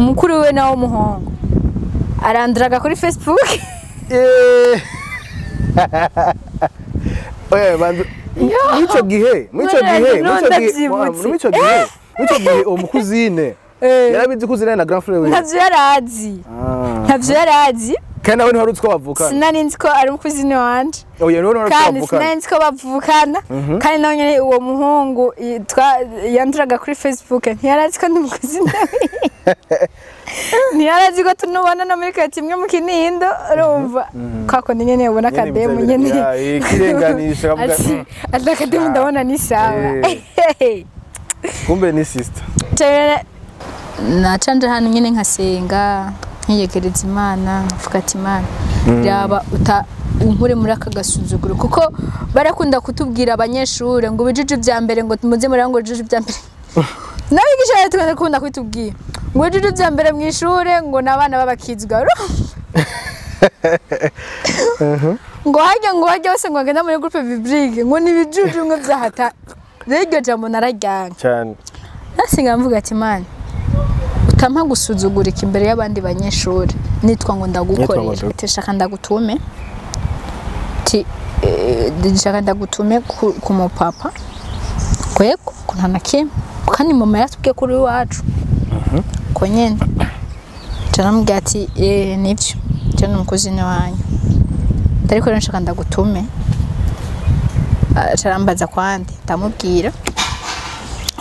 Mukuru we nawo muhungu arandraga kuri Facebook. Oya bantu mwico gihe umukuzine yarabizi kuzine na grand frère we. Ntavyo yarazi. Kandi nawe ntiwari uzi ko bavukana. Sinari nzi ko ari umukuzine wanje. Oya none wari uzi ko Kandi bavukana. sinari nzi ko bavukana. Kandi nawe nyene uwo muhungu yanduraga kuri Facebook ntiyarazi ko ndi umukuzine we. Ntiyarazi ko tunubona no muri kati imwe mu Kinindo, urumva. Kwa kundi nyene ubona akademu nyene. Ikirenganisha kavuga. Ati akademu ndabona ni sawa. Kumbe ni sister. Nacanje hano nyene nkasenga nkiyegereza Imana mvuga ati Imana raba unkure muri aka gasuzuguro, kuko barakunda kutubwira abanyeshure ngo ibijuju vya mbere, ngo muze muri ngo ibijuju vya mbere. N'abigisha barakunda kutubwira ngo ibijuju vya mbere mw'ishure ngo n'abana b'abakizwa. Ngo harya ngo harya hose ngo agenda muri groupe biblique ngo ni ibijuju ngo vyahata. Rero iryo jambo nararyanka cyane. Nasenga mvuga ati Imana utampa gusuzugurika imbere y'abandi banyeshuri nitwa ngo ndagukorera. Ati shaka ndagutume. Ati shaka ndagutume ku mupapa. Kwego ko nta na kimwe. Kandi mama yaratubwiye kuri iwacu. Ko nyene. Caramubwira ati nivyo. Je ni umukuzine wanyu. Ariko rero nshaka ndagutume. Carambaza kwande ndamubwira.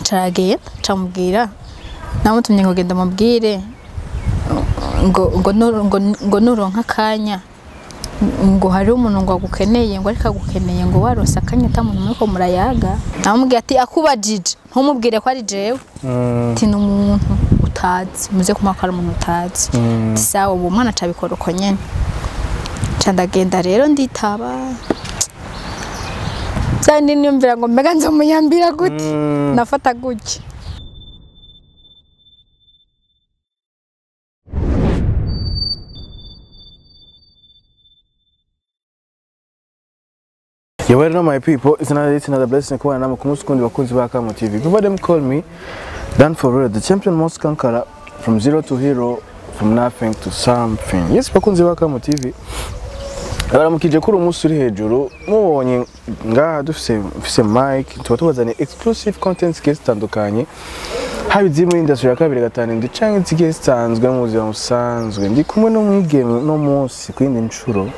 Caragenda camubwira. Namutumye ngo genda mubwire ngo nuronka akanya ngo hari umuntu ngo agukeneye, ngo ariko agukeneye ngo waronse akanya ata muntu muriko murayaga. Namubwiye ati akubajije ntumubwire ko ari jewe. Ati ni umuntu utazi, muze kumuha ko ari umuntu utazi. Ati sawa, uwo mwana acabikora uko nyene. Ca ndagenda rero nditaba. Vyandi niyumvira ngo mbega nzomuyambira gute? Nafata gutya. You well know my people, it's another blessing kubana namwe ku munsi kundi bakunzi ba Kamo TV. Before them call me Dan for real, the champion most conqueror, from zero to hero, from nothing to something. Yes, bakunzi ba Kamo TV. Baramukije kuri umunsi uri hejuru, mubonye ngaha dufise mic, tuba tubazaniye exclusive content zigiye zitandukanye. Haba iziri muri industry ya 257 canke zigiye zisanzwe mu buzima busanzwe. Ndi kumwe n'umwigeme no munsi kwindi ncuro.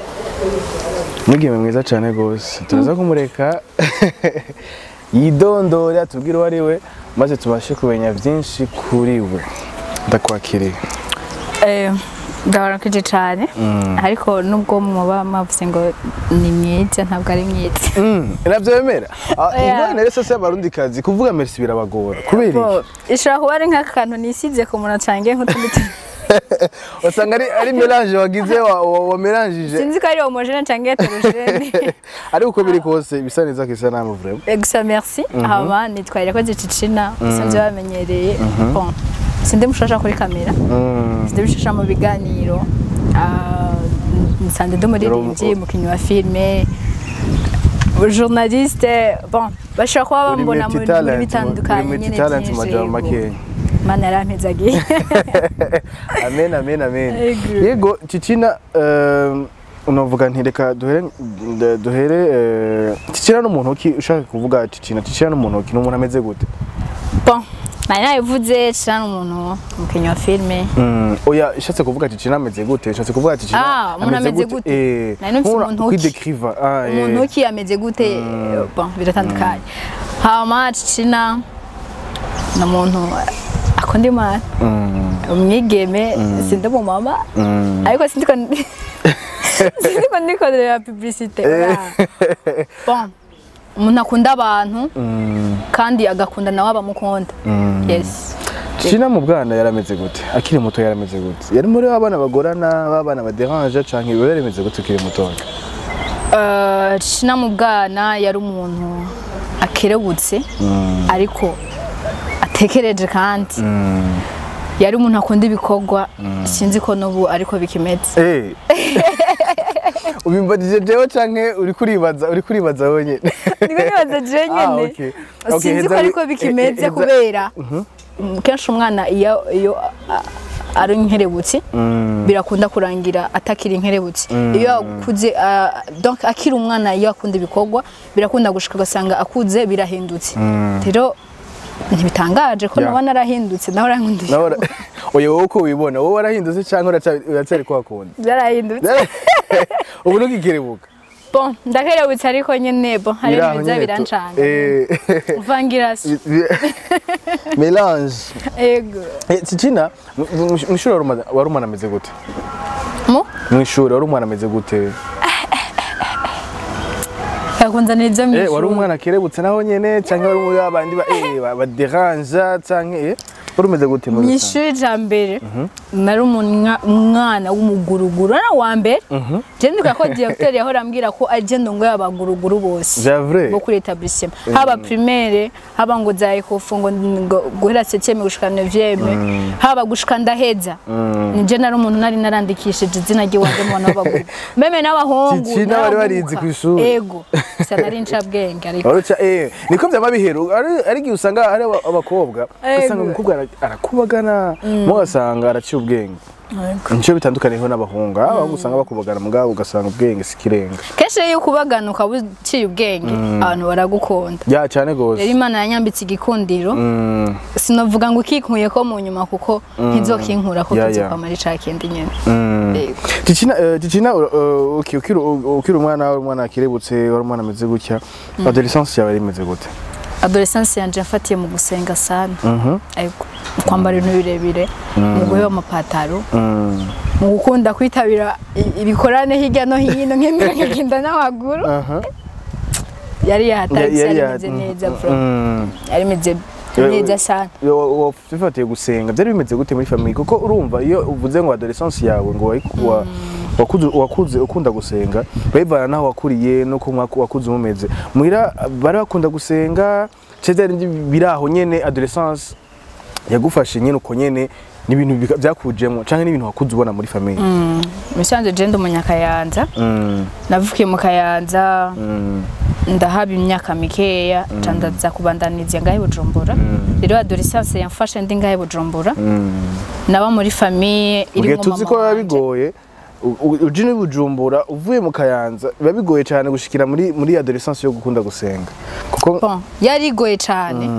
Mwigeme mwiza cyane gose. Turaza kumureka yidondore atubwire uwo ari we maze tubashe kumenya byinshi kuri we. Ndakwakiriye. Ndabarakije cyane. Ariko nubwo muba mavuze ngo ni mwiza ntabwo ari mwiza. Navyemera. Ingorane rero sose y'abarundi kazi kuvuga merci birabagora. Kubera iki? Ishobora kuba ari nk'akantu nisize ku munwa cange nk'utundi. Wasanga ari mélange wagize wa mélangeije. Sinzi ko ari homogène canke hétérogène. Ariko uko biri kose bisa neza kisa namwe vraiment. Gusa merci. Hama nitwa Irakoze Cicina, usanzwe bamenyereye. Bon, sindi mushasha kuri kamera. Sindi mushasha mu biganiro. Nsanze ndi umuririmbyi, umukinyi wa filme, journaliste. Bon, bashobora kuba bambona muri bitandukanye nyene byinshi. Mana yarampezagiye. Amen amen amen. Yego Cicina, unavuga nti reka duhere Cicina n'umuntu ki ushaka kuvuga Cicina n'umuntu ki n'umuntu ameze gute? Bon, nari nabivuze Cicina n'umuntu umukinyi wa filme. Oya ishatse kuvuga Cicina ameze gute? Ishatse kuvuga Cicina ameze gute? Nari numvise umuntu kwidécriva. Umuntu ki ameze gute? Bon, biratandukanye. Hama Cicina n'umuntu akunda Imana. Umwigeme sindi umumama ariko sindiko ndikorera publicité. Bon, umuntu akunda abantu kandi agakunda nawe abamukunda. Yes. Cicina mu bwana yarameze gute? Akiri muto yarameze gute? Yari muri abana bagorana, abana baderange canke biba yarameze gute akiri muto? Cicina mu bwana yari umuntu akerebutse ariko atekereje kandi yari umuntu akunda ibikorwa, sinzi ko n'ubu ariko bikimeze. Ubimbajije jewe canke uri kuribaza wenyene? Ndiko nibaza jewe nyene. Sinzi ko ariko bikimeze kubera kenshi umwana iyo ari inkerebutsi birakunda kurangira atakiri inkerebutsi. Iyo akuze, donc akiri umwana iyo akunda ibikorwa birakunda gushika ugasanga akuze birahindutse. Rero ntibitangaje ko nawe narahindutse, nawe urankunda. Nawe oya, wowe uko wibona, wowe warahindutse cyangwa uracyari kwa kundi? Byarahindutse. Ubu ntugikerebuka? Bon, ndakerebutse ariko nyene bon hari Biraho ibintu biza nyene tu- birancanga. Uvangira Mélange. Ego. Tichina, mw'ishuri wari umwana ameze gute? Mu Mw'ishuri wari umwana ameze gute? Yakunzanira ibyo Wari mw'ishuri. umwana kerebutse naho nyene canke wari muri abandi ba baderanja canke wari umeze gute muri rusange? Mw'ishuri rya mbere nari umwana w'umuguruguru, ari uwa mbere. Je ndibuka ko directeur yahora ambwira ko agenda ngo y'abaguruguru bose C'est vrai. bo kuri établissement, haba primaire, haba ngo za ECOFO, ngo guhera 7e gushika 9e, haba gushika ndaheza, nije nari umuntu nari narandikishije izina ry'iwanje mu bana b'abaguru, même n'abahungu. Cici n'abari barizi naravuka. Kw'ishuri. Ego, gusa nari ncabwenge ariko. Wari uca niko vyama bihera, ari igihe usanga ari abakobwa Ego. ugasanga umukobwa arakubagana, mu ugasanga araciye ubwenge. Nico bitandukaniyeho n'abahungu. Abahungu usanga bakubagana, mugabo ugasanga ubwenge si ikirenga. Kenshi iyo ukubagana ukaba uciye ubwenge, abantu baragukunda. Ya, cyane gose. Rero Imana yanyambitse igikundiro. Sinavuga ngo ukinkuye ko mu nyuma, kuko ntizokinkura ko kizokwamara ica kindi nyene. Yego. Tichina, Tichina, okay, ukiri umwana, wari umwana akirebutse, wari umwana ameze gutya. Adolescence yawe yari imeze gute? Adolescence yanje yafatiye mu gusenga sana. Ego, mu kwambara ibintu birebire, mu guheba amapataro, mu gukunda kwitabira ibikorane hirya no hino, nkemera nkagenda n'amaguru. Yari yahatari, yari imeze neza bro. Yari imeze neza sana. Wafatiye gusenga, byari bimeze gute muri famille? Kuko urumva iyo uvuze ngo adolescence yawe ngo wakuze ukunda gusenga, bivana naho wakuriye nuko wakuze umeze. Muhira bari bakunda gusenga ceze biraho nyene? Adolescence yagufashe nyene uko nyene, n'ibintu byakujemo canke n'ibintu wakuze ubona muri famille? Musanze je ndi umunyakayanza. Navukiye mu Kayanza, ndahaba imyaka mikeya, nca ndaza kubandaniza ngahe Bujumbura. Rero adolescence yamfashe ndi ngahe Bujumbura. Naba muri famille Mugihe irimwo tuzi ko mama biba wanje. bigoye, uje ni Bujumbura uvuye mu Kayanza, biba bigoye cyane gushikira muri adolescence yo gukunda gusenga kuko Bon, yari igoye cyane,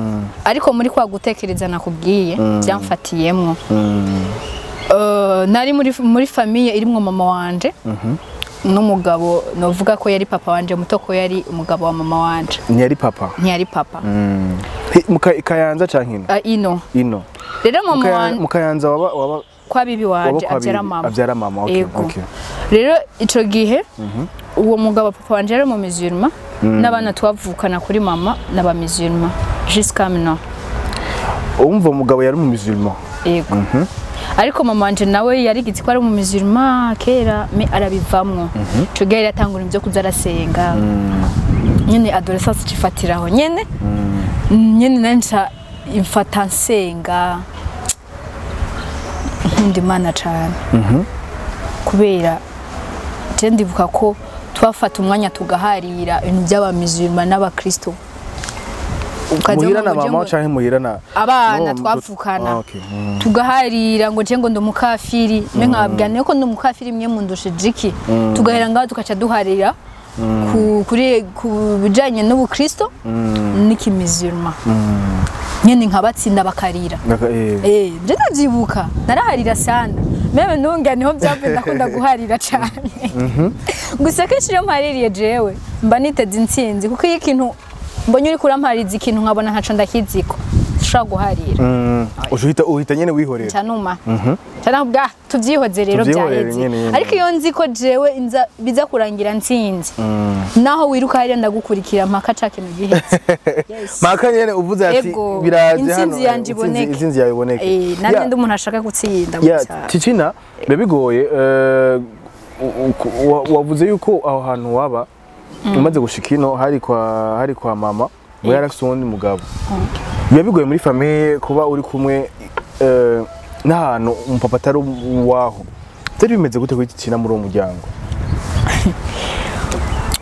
ariko muri kwa gutekereza nakubwiye byamfatiyemwo. Nari muri famille irimwo mama wanje n'umugabo novuga ko yari papa wanje muto, ko yari umugabo wa mama wanje. Ntiyari papa? Ntiyari papa. He, mu Kayanza canke ino? Ah, ino. Ino. Rero mama wanje Mu Kayanza waba kwa bibi waba wanje kwa abyara bibi, mama. Abyara mama, okay. Ego. Okay. Rero ico gihe uwo mugabo papa wanje yari mu musulman, n'abana twavukana kuri mama n'aba musulman jusqu'à maintenant. Umva, umugabo yari mu musulman? Ego. Ariko mama wanje nawe yarigitse ko ari mu musulman kera, mais arabivamwo. Ico gihe yari yatangura ibyo kuza arasenga nyene. Adolescence cifatiraho nyene nyene, nanje imfata nsenga, nkunda Imana cane, kubera je ndibuka ko twafata umwanya tugaharira ibintu by'abamizirima n'abakristo. Ukaza Muhira na ngo je mama ngo- canke muhira na abana No, twavukana. Ah, okay. Tugaharira ngo je ngo ndi umukafiri, mwe nkababwira niyo ko ndi umukafiri, mwe mundushije iki? Tugahera ngaho tugaca duharira ku bijanye n'ubukristo n'ikimizirima nyene, nkabatsinda bakarira. Eh, je ndavyibuka naraharira sana, même nunga niho byavuye ndakunda guharira cane. Gusa kenshi iyo mpaririye jewe mba niteze intsinzi, kuko iyo ikintu mbonye uriko urampariza ikintu nkabona ntaco ndakiziko, sinshobora guharira. Uhita nyene wihorera. Canuma canabwa tuvyihoze rero. Tuvyihorere Vyaheze. nyene, nyene. Ariko iyo nzi ko jewe inza biza kurangira ntsinzi, naho wiruka hariya ndagukurikira mpaka ca kintu giheze. Yes. Maka nyene uvuze ati Ego, biraje hano. Intsinzi yanje iboneke. Intsinzi yawe iboneke. Eh, nanjye ndi umuntu ashaka gutsinda mu cyaro. Tichina, biba bigoye, wavuze yuko aho hantu waba umaze gushika ino hari kwa mama ngo yari afise uwundi mugabo. Biba bigoye muri famille kuba uri kumwe n'ahantu umupapa atari uwaho. Byari bimeze gute kuri Tichina muri uwo muryango?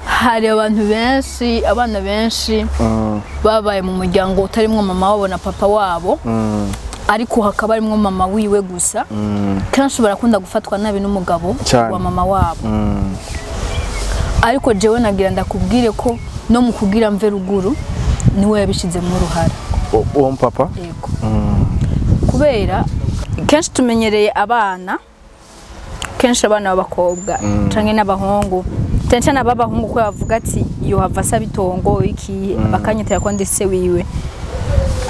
Hari abantu benshi, abana benshi babaye mu muryango utarimwo mama wabo na papa wabo. Ariko hakaba harimwo mama wiwe gusa, kenshi barakunda gufatwa nabi n'umugabo Cane. wa mama wabo. Ariko jewe nagira ndakubwire ko no mu kugira mve ruguru niwe yabishizemo uruhara. Uwo papa? Yego. Kubera kenshi tumenyereye abana, kenshi abana b'abakobwa canke n'abahungu, cyane cyane ab'abahungu, ko bavuga ati yohava asaba itongo iki, bakanyitira ko ndi se wiwe.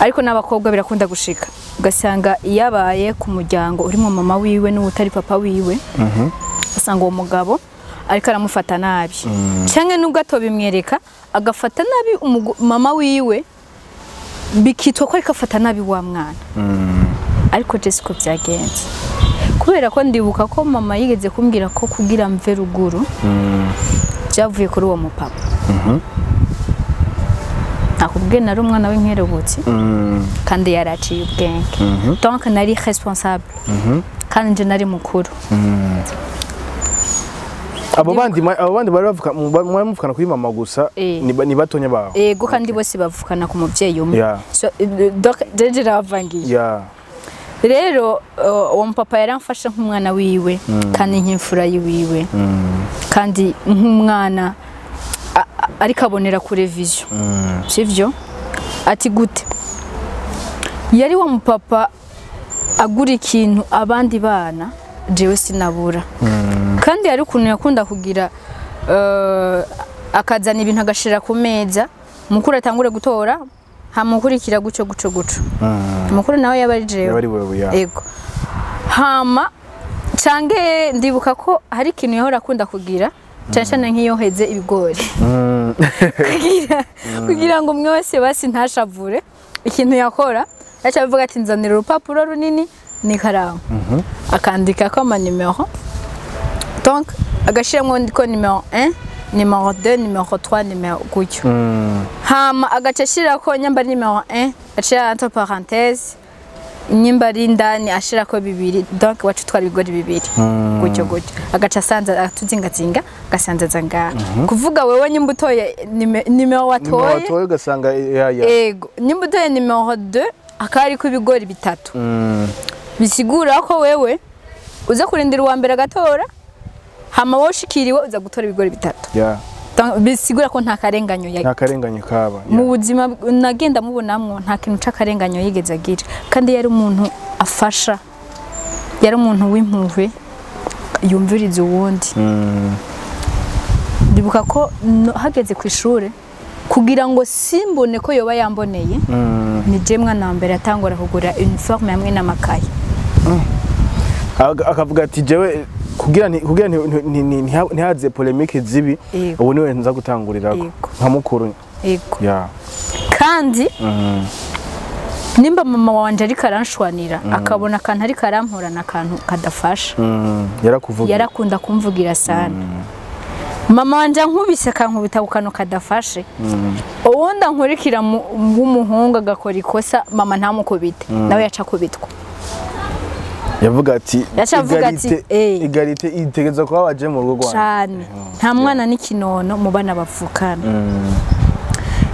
Ariko n'abakobwa birakunda gushika, ugasanga iyo abaye ku muryango urimo mama wiwe n'utari papa wiwe, usanga uwo mugabo ariko aramufata nabi, canke nubwo atobimwereka agafata nabi mama wiwe, bikitwa ko ariko afata nabi wa mwana. Ariko je siko byagenze, kubera ko ndibuka ko mama yigeze kumbwira ko kugira mve ruguru byavuye kuri uwo mupapa. Nakubwiye, nari umwana w'inkerebutsi kandi yaraciye ubwenge, donc nari responsable kandi nje nari mukuru. Abo bandi bari bavuka mwari muvukana kuri mama gusa? Ni batonya bawe? Ego, kandi bose bavukana ku muvyeyi umwe. So donc jeje nabavangiye. Rero uwo mupapa yaramfashe nk'umwana wiwe kandi nk'imfura yiwiwe kandi nk'umwana ariko abonera kure vision, sivyo? Ati gute yari wa mupapa agura ikintu abandi bana, jewe sinabura. Kandi hari ukuntu yakunda kugira, akazana ibintu agashira ku meza, mukuru atangure gutora, hamukurikira guco guco guco. Mukuru nawe yaba ari jewe. Yaba ari wewe, ya. Ego. Hama cange ndibuka ko hari ikintu yahora akunda kugira, cyane cyane nk'iyo heze ibigori, kugira ngo umwe wese basi ntashavure, ikintu yakora yaca avuga ati: "Nzanira urupapuro runini n'ikaramu." Akandika ko amanimero, donc agashyiramo ko nimero 1, nimero 2, nimero 3, nimero gutyo. Hama agaca ashirako nyamba ari nimero 1 ashira entre parenthèse, nyimba ari indani ashirako bibiri, donc wacu twara ibigori bibiri, gutyo gutyo. Agaca asanza atuzingazinga, agasanzaza ngaha, kuvuga wewe nyimba utoye nimero watoye. Watoye ugasanga ya. Ego, nyimba utoye nimero 2 akaba ariko ibigori bitatu, bisigura ko wewe uza kurindira uwa mbere agatora, hama wowe ushikiriwe uza gutora ibigori bitatu. Donc, bisigura ko nta karenganyo ya Nta karenganyo kaba. Mu buzima nagenda mubonamwo, nta kintu c'akarenganyo yigeze agira. Kandi yari umuntu afasha, yari umuntu w'impuhwe, yumviriza uwundi. Ndibuka ko hageze ku ishure, kugira ngo simbone ko yoba yamboneye, ni je mwana wa mbere atangura kugura uniforme hamwe n'amakaye. Akavuga ati: "Jewe kugira ntihaze polémique zibi, ubu niwe nza gutangurirako nka mukuru." Yego. Kandi nimba mama wanje ariko aranshwanira, akabona akantu ariko aramporana, akantu kadafasha, Yarakuvuga. yarakunda kumvugira sana. Mama wanje ankubise, akankubita ku kantu kadafashe, uwundi ankurikira w'umuhungu agakora ikosa, mama ntamukubite, nawe yaca akubitwa. Yavuga ati Yaca avuga ati, "Égalité, égalité itegereza kuba baje mu rugo rwanjye." Cane, nta mwana n'ikinono mu bana bavukana.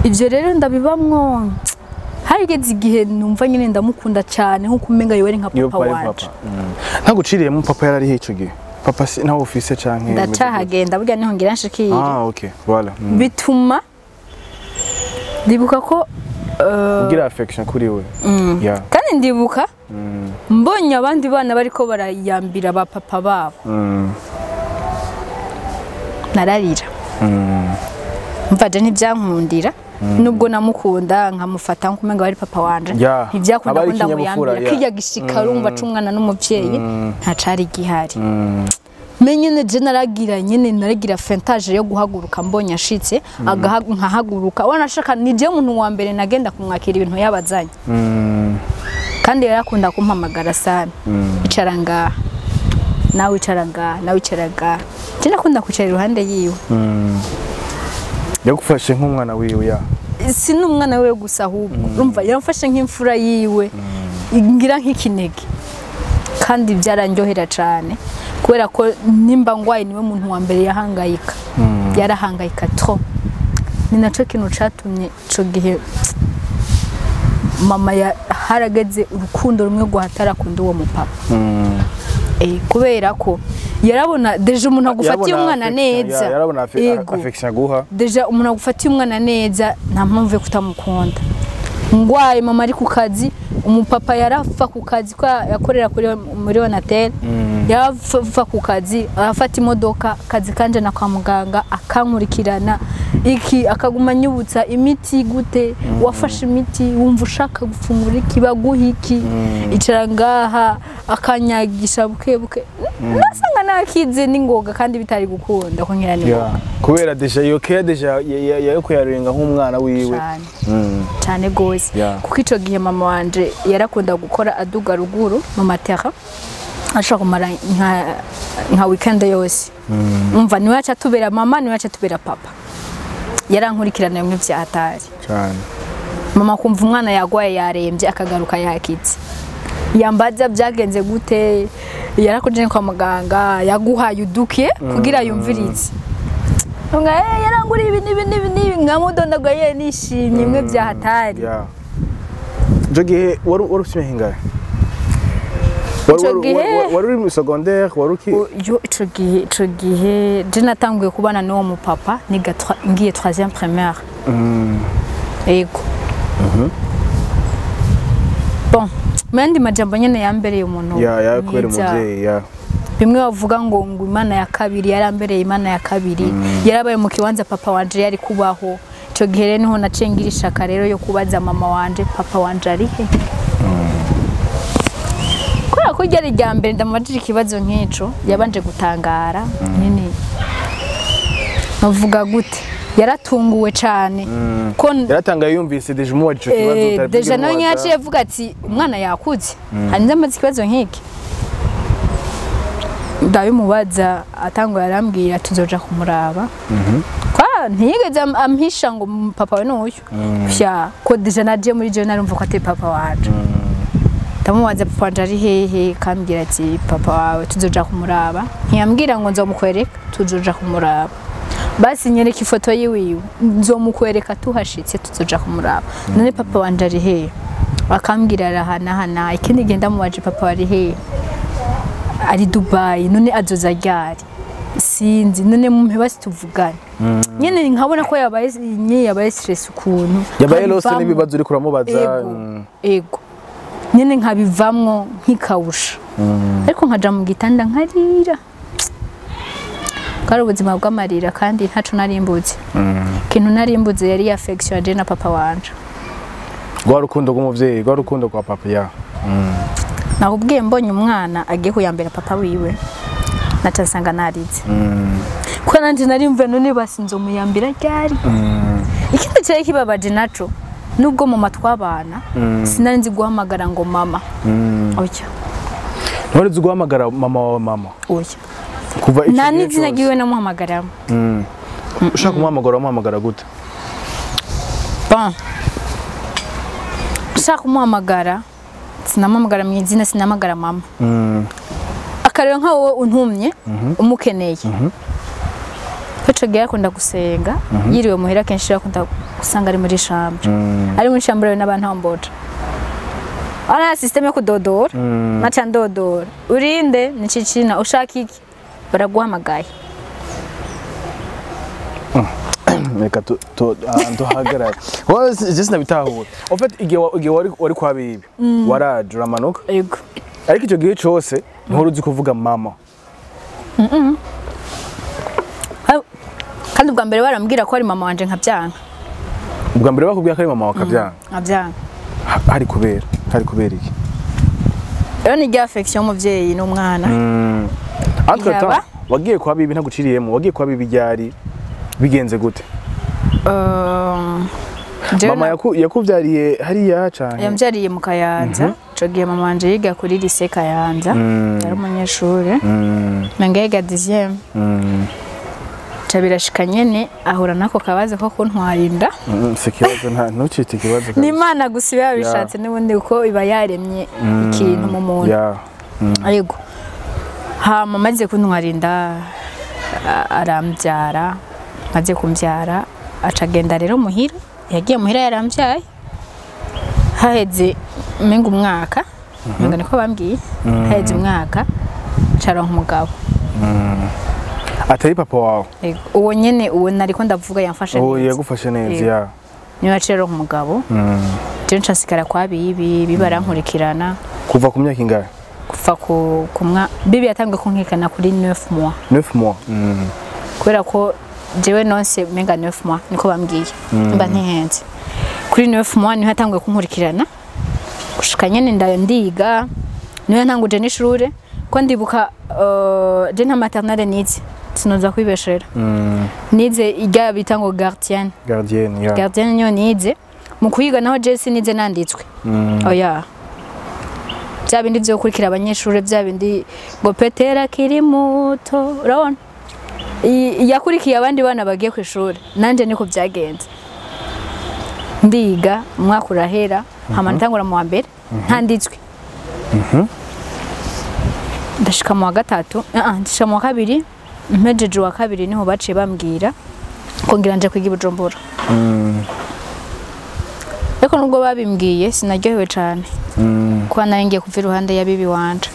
Ibyo rero ndabibamwo. Harigeze igihe numva nyine ndamukunda cyane, nkuko umenga yowe ari nka Iyo papa papa wanje. Papa. Ntaguciriyemo, papa yarariho ico gihe? Papa si ntawe ufise canke? Ndacahagenda, burya niho ngira nshikire. Ah, okay, voilà. Bituma ndibuka ko Ugira affection kuri we. Yeah. Kandi ndibuka mbonye abandi bana bariko barayambira ba papa babo, nararira. Mvaje ntibyankundira, nubwo namukunda nkamufata nkumenga bari papa wanje, ntibyakunda Aba ko ari ikinyabupfura, ndamuyambira. Yeah. Kirya gishika urumva c'umwana n'umuvyeyi ntacari gihari. Menye je naragira nyene naragira feintage yo guhaguruka, mbonye ashitse nkahaguruka, wanashaka ni je muntu wa mbere nagenda kumwakira ibintu yabazanye. Kandi yarakunda kumpamagara sana: "Icara ngaha nawe, icara ngaha nawe, icara ngaha." Je nakunda kwicara iruhande yiwe. Yagufashe nk'umwana wiwe, ya. Si n'umwana wiwe gusa, ahubwo urumva yamfashe nk'imfura yiwe, ngira nk'ikinege. Kandi byarandyohera cyane, kubera ko nimba ngwaye niwe muntu wa mbere yahangayika, yarahangayika trop. Ni naco kintu catumye ico gihe Mama harageze urukundo rumwe rwatarakunda uwo mupapa. Kubera ko yarabona déjà umuntu agufatiye umwana neza, yarabona affection aguha. Déjà umuntu agufatiye umwana neza nta mpamvu yo kutamukunda. Ngwaye mama ari ku kazi, umupapa yarafa ku kazi ko yakorera kuri muri Onatel, yarafa ku kazi arafata imodoka kazi kanje na kwa muganga akankurikirana iki, akaguma nyubutsa imiti gute, wafashe imiti wumva ushaka gufungura iki, baguha iki, icara ngaha, akanyagisha buke buke, nasanga nakize n'ingoga kandi bitari gukunda ko nkira n'ingoga. Kubera déjà iyo care déjà yo kuyarenga nk'umwana wiwe cyane gose. Kuko ico gihe mama wanje yarakunda gukora aduga ruguru mu matera, ashaka kumara nka weekend yose. Umva niwe aca tubera mama, niwe aca tubera papa. Yarankurikirana bimwe vya hatari cyane. Mama kumva umwana yagwaye yarembye akagaruka yakitse, yambaza byagenze gute, yarakoje kwa muganga, yaguhaye uduke kugira yumvirize. Nga yaranguriye ibi nibi nibi nibi, nkamudondagaye nishimye imwe vya hatari. Ico gihe wari ufite imyaka ingahe? Wari uri mu secondaire, wari uki? Ico gihe je natanguye kubana n'uwo mupapa niga ngiye 3e primaire. Yego. Bon, mandi majambo nyene yambereye umuntu. Ya kubera umuvyeyi ya. Bimwe bavuga ngo ngo Imana ya kabiri yarambereye Imana ya kabiri. Yarabaye mu kibanza papa wanje yari kubaho. Ico gihe rero niho nacengira ishaka rero yo kubaza mama wanje papa wanje ari he. Kubera ko ryari rya mbere ndamubajije ikibazo nk'ico, yabanje gutangara nyine. Navuga gute? Yaratunguwe cyane. Ko yaratangaye yumvise déjà umubajije ico kibazo utari. Déjà nawe yaciye avuga ati umwana yakuze. Hanze amaze ikibazo nk'iki. Ndabimubaza atangwa yarambwira tuzoja kumuraba. Kwa ntiyigeze ampisha ngo papa we n'uyu. Fya ko déjà naje muri je narumva ko atari papa wanje. Ndamubaza papa wanje ari hehe, kambwira ati papa wawe tuzoja kumuraba. Ntiyambwira ngo nzomukwereka, tuzoja kumuraba. Basi nyereka ifoto yiwiwe, nzomukwereka tuhashitse tuzoja kumuraba. None papa wanje ari hehe? Akambwira arahanahana. Ikindi gihe ndamubaje papa ari hehe? Ari Dubai, none azoza ryari? Sinzi, none mumpe basi tuvugane. Nyene nkabona ko yabaye yabaye stress ukuntu. Yabaye lose n'ibibazo uri kuramubaza. Ego. Nyene nkabivamwo nkikawusha. Ariko nkaja mu gitanda nkarira. Kari ubuzima bw'amarira kandi ntaco narimbuze. Kintu narimbuze yari affection je na papa wanje. Rwa rukundo rw'umuvyeyi, rwa rukundo rwa papa ya. Nakubwiye mbonye umwana agiye kuyambera papa wiwe naca nsanga narize. Kuko nanje narimve none basinze umuyambira ryari. Ikindi cyari kibabaje naco nubwo mama twabana sinari nzi guhamagara ngo mama. Oya. None nzi guhamagara mama wawe mama? Oya. Kuva icyo nani izina giwe namuhamagara. Ushaka kumuhamagara umuhamagara gute? Bon. Ushaka kumuhamagara sinamuhamagara mu izina, sinahamagara mama. Akarero nka wowe untumye umukeneye. Ico gihe akunda gusenga, yiriwe muhira kenshi akunda gusanga ari muri chambre. Ari muri chambre n'abantu ambota. Ana system yo kudodora, naca ndodora. Urinde ni cicina ushaka iki? Baraguhamagaye. Reka tuhagarare. Wowe je sinabitahura. En fait igihe wari kwa bibi waraje uramanuka. Yego. Ariko icyo gihe cyose nkuru uzi kuvuga mama. Kandi ubwa mbere barambwira ko ari mama wanje nkabyanga. Ubwa mbere bakubwira ko ari mama wakabyanga? Nkabyanga. Hari kubera iki? Rero ni affection y'umuvyeyi n'umwana. Entre temps wagiye kwa bibi ntaguciriyemo, wagiye kwa bibi ryari bigenze gute? Mama yakuvyariye hariya cyane. Yambyariye mu Kayanza. Ico gihe mama wanje yiga kuri lycée Kayanza. Yari umunyeshure. Nange yiga 10e. Cabirashika nyene ahura nako kabazo ko kuntwara inda. Si kibazo nta ntucite ikibazo. Ni Imana gusa iba yabishatse n'ubundi uko iba yaremye ikintu mu muntu. Yego. Hama maze kuntwara inda arambyara, maze kumbyara acagenda rero muhira. Yagiye muhira yarambyaye. Haheze menga umwaka, menga niko bambwiye, haheze umwaka caronka umugabo. Atari papa wawe? Yego, uwo nyene, uwo nariko ndavuga yamfashe uwo neza. Yagufashe neza. Yego. Ya. Niwe yaciye aronka umugabo. Je nca kwa bibi, bibi arankurikirana. Kuva ku myaka ingahe? Kuva ku mwa bibi yatangiye kunkikana kuri 9 mois. 9 mois. Kubera ko jewe nonse menga 9 mois, niko bambwiye, mba ntihenze, kuri 9 mois niho yatanguye kunkurikirana gushika nyene ndayo ndiga, niho yantanguje n'ishure, ko ndibuka je nta maternelle nize, sinoza kwibeshera. Nize irya bita ngo gardienne. Gardienne, ya. Gardienne niyo nize. Mu kwiga naho je sinize nanditswe, oya, bya bindi byo gukurikira abanyeshuri, bya bindi ngo Petera akiri muto, urabona yakurikiye abandi bana bagiye ku ishuri, nanje niko byagenze. Ndiga, umwaka urahera, hama ntangura mu wa mbere ntanditswe. Ndashika mu wa gatatu, ndashika mu wa kabiri, mpejeje uwa kabiri niho baciye bambwira ko ngira nje kwiga i Bujumbura. Ariko nubwo babimbwiye sinaryohewe cane, kuba nari ngiye kuva iruhande ya bibi wanje.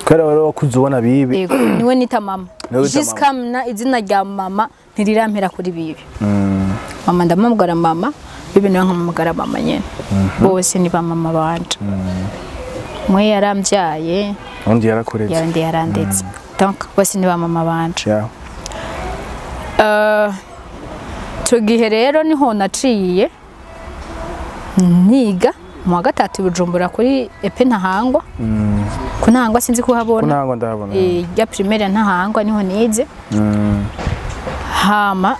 Kubera wari wakuze ubona bibi. Yego, niwe nita mama. Niwe wita mama. Jusqu'à na izina rya mama ntiriramera kuri bibi. Mama ndamubwira mama, bibi nawe nkamubwira mama nyene. Bose ni ba mama banje. Umwe yarambyaye, undi yarakureze. Yarandi yarandetse. Donc bose ni ba mama banje. Ya. Ico gihe rero niho naciye niga mu wa gatatu i Bujumbura kuri EP Ntahangwa. Ku Ntahangwa sinzi kuhabona. Ntango ndahabona. Ya primaire Ntahangwa niho nize. Hama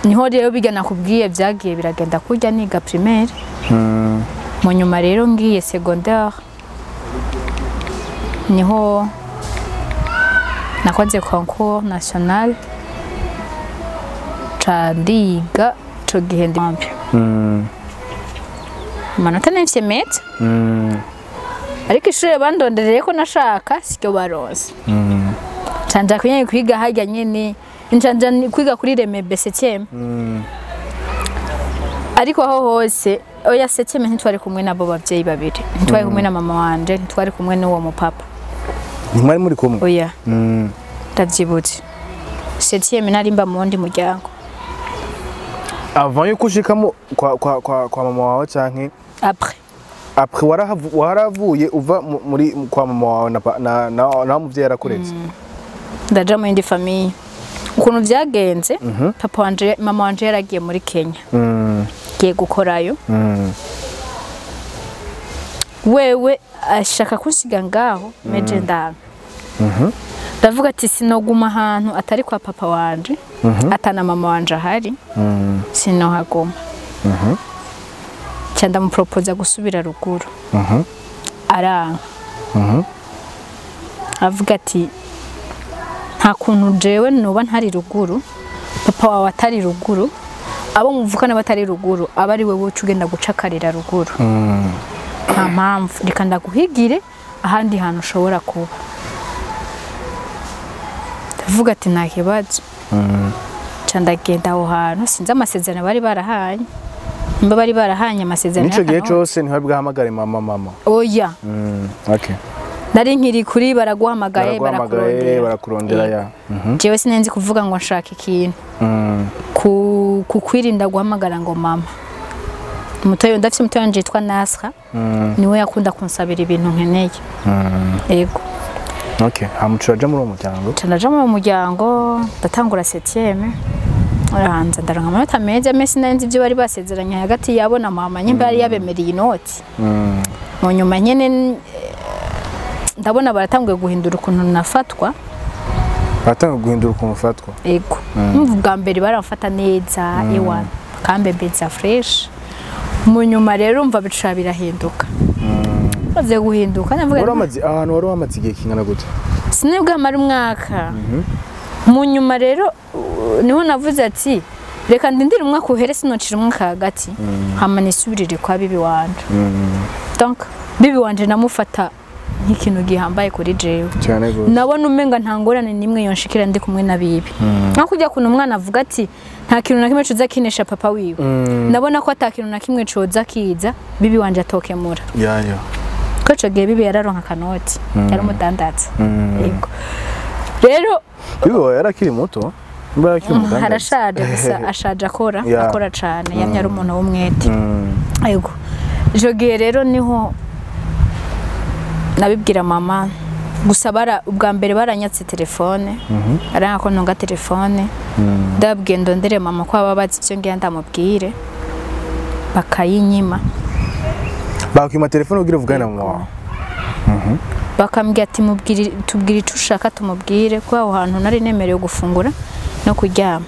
niho rero biga nakubwiye byagiye biragenda kurya niga primaire. Mu nyuma rero ngiye secondaire niho nakoze concours national, ca ndiga. Ico gihe ndi amanota nifise meza, ariko ishure bandondereye ko nashaka siryo baronse. Nca kunyene kwiga harya nyene, nca nja kwiga kuri Remebe 7e. Ariko aho hose, oya, 7e ntitwari kumwe nabo bavyeyi babiri, ntitwari kumwe na mama wanje, ntitwari kumwe n'uwo mupapa. Ntimwari muri kumwe? Oya. Ndavyibutse, 7e nari mba mu wundi muryango. Avant yuko ushikamo kwa mama wawe canke Après. Après waravuye uva muri kwa mama wawe na muvyeyi yarakureze? Ndaja mu yindi famille. Ukuntu vyagenze, papa wanje, mama wanje yaragiye muri Kenya, giye gukorayo. Wewe ashaka kunsiga ngaho, meje ndanga, ndavuga ati sinoguma ahantu atari kwa papa wanje, atana mama wanje ahari, sinohaguma. Nca ndamupropoza gusubira ruguru, aranga, avuga ati nta kuntu jewe noba ntari ruguru, papa wawe atari ruguru, abo muvukana batari ruguru, aba ari wewe uca ugenda gucakarira ruguru. Nta mpamvu, reka ndaguhigire ahandi hantu ushobora kuba. Ndavuga ati nta kibazo. Nca ndagenda aho hantu. Sinzi amasezerano bari barahanye, nimba bari barahanye amasezerano Nico gihe y'akanoti. cose ntihari bwahamagare mama mama? Oya. Okay. Nari nkiri kuri baraguhamagaye. Baraguhamagaye. Barakurondera. Barakurondera, ya. Jewe sinenzi kuvuga ngo nshaka ikintu, ku kwirinda guhamagara ngo mama. Mutoyo, ndafite mutoyo wanje yitwa Nasra, niwe yakunda kunsabira ibintu nkeneye. Yego. Okay, hama uca uraja muri uwo muryango. Nca ndaja mu muryango, ndatangura septième, arahanza ndaronka amanota meza mese. Sinari ibyo bari basezeranye hagati yabo na mama, nyimba yari yabemereye inoti. Mu nyuma nyene ndabona baratanguye guhindura ukuntu nafatwa. Baratanga guhindura ukuntu ufatwa. Ego. Numva ubwa mbere baramfata neza, ewa, bakambembeza fresh. Mu nyuma rero umva bica birahinduka. Maze guhinduka ndavuga Wari wamaze ahantu, wari wamaze igihe kingana gute? Sinibwo amara umwaka. Mu nyuma rero niho navuze ati reka ndindire umwaka uhere, sinocira umwaka hagati, hama nisubirire kwa bibi wanje. Donc bibi wanje namufata nk'ikintu gihambaye kuri jewe. Cyane gose. Nabona umenga nta ngorane nimwe yonshikira ndi kumwe na bibi. Nko kujya kuntu umwana avuga ati nta kintu na kimwe coza kinesha papa wiwe. Nabona ko ata kintu na kimwe coza kiza bibi wanje atokemura. Ya. Ko ico gihe bibi yararonka kanoti, yari umudandaza. Yego. Rero bibi wawe yarakiri muto, mba yarakiri umudandaza. Harashaje gusa ashaje akora, akora cane, yamye ari umuntu w'umwete. Yego. Ico gihe rero niho nabibwira mama gusa bara ubwa mbere baranyatse telefone. Aranga ko ntunga telefone. Ndabwiye ndondere mama ko aba bazi ivyo ngiye ndamubwire. Bakayinyima. Bakwima telefone ugira uvugana na mama wawe. Bakambwira ati mubwire tubwire ico ushaka tumubwire ko aho hantu nari nemerewe gufungura no kuryama.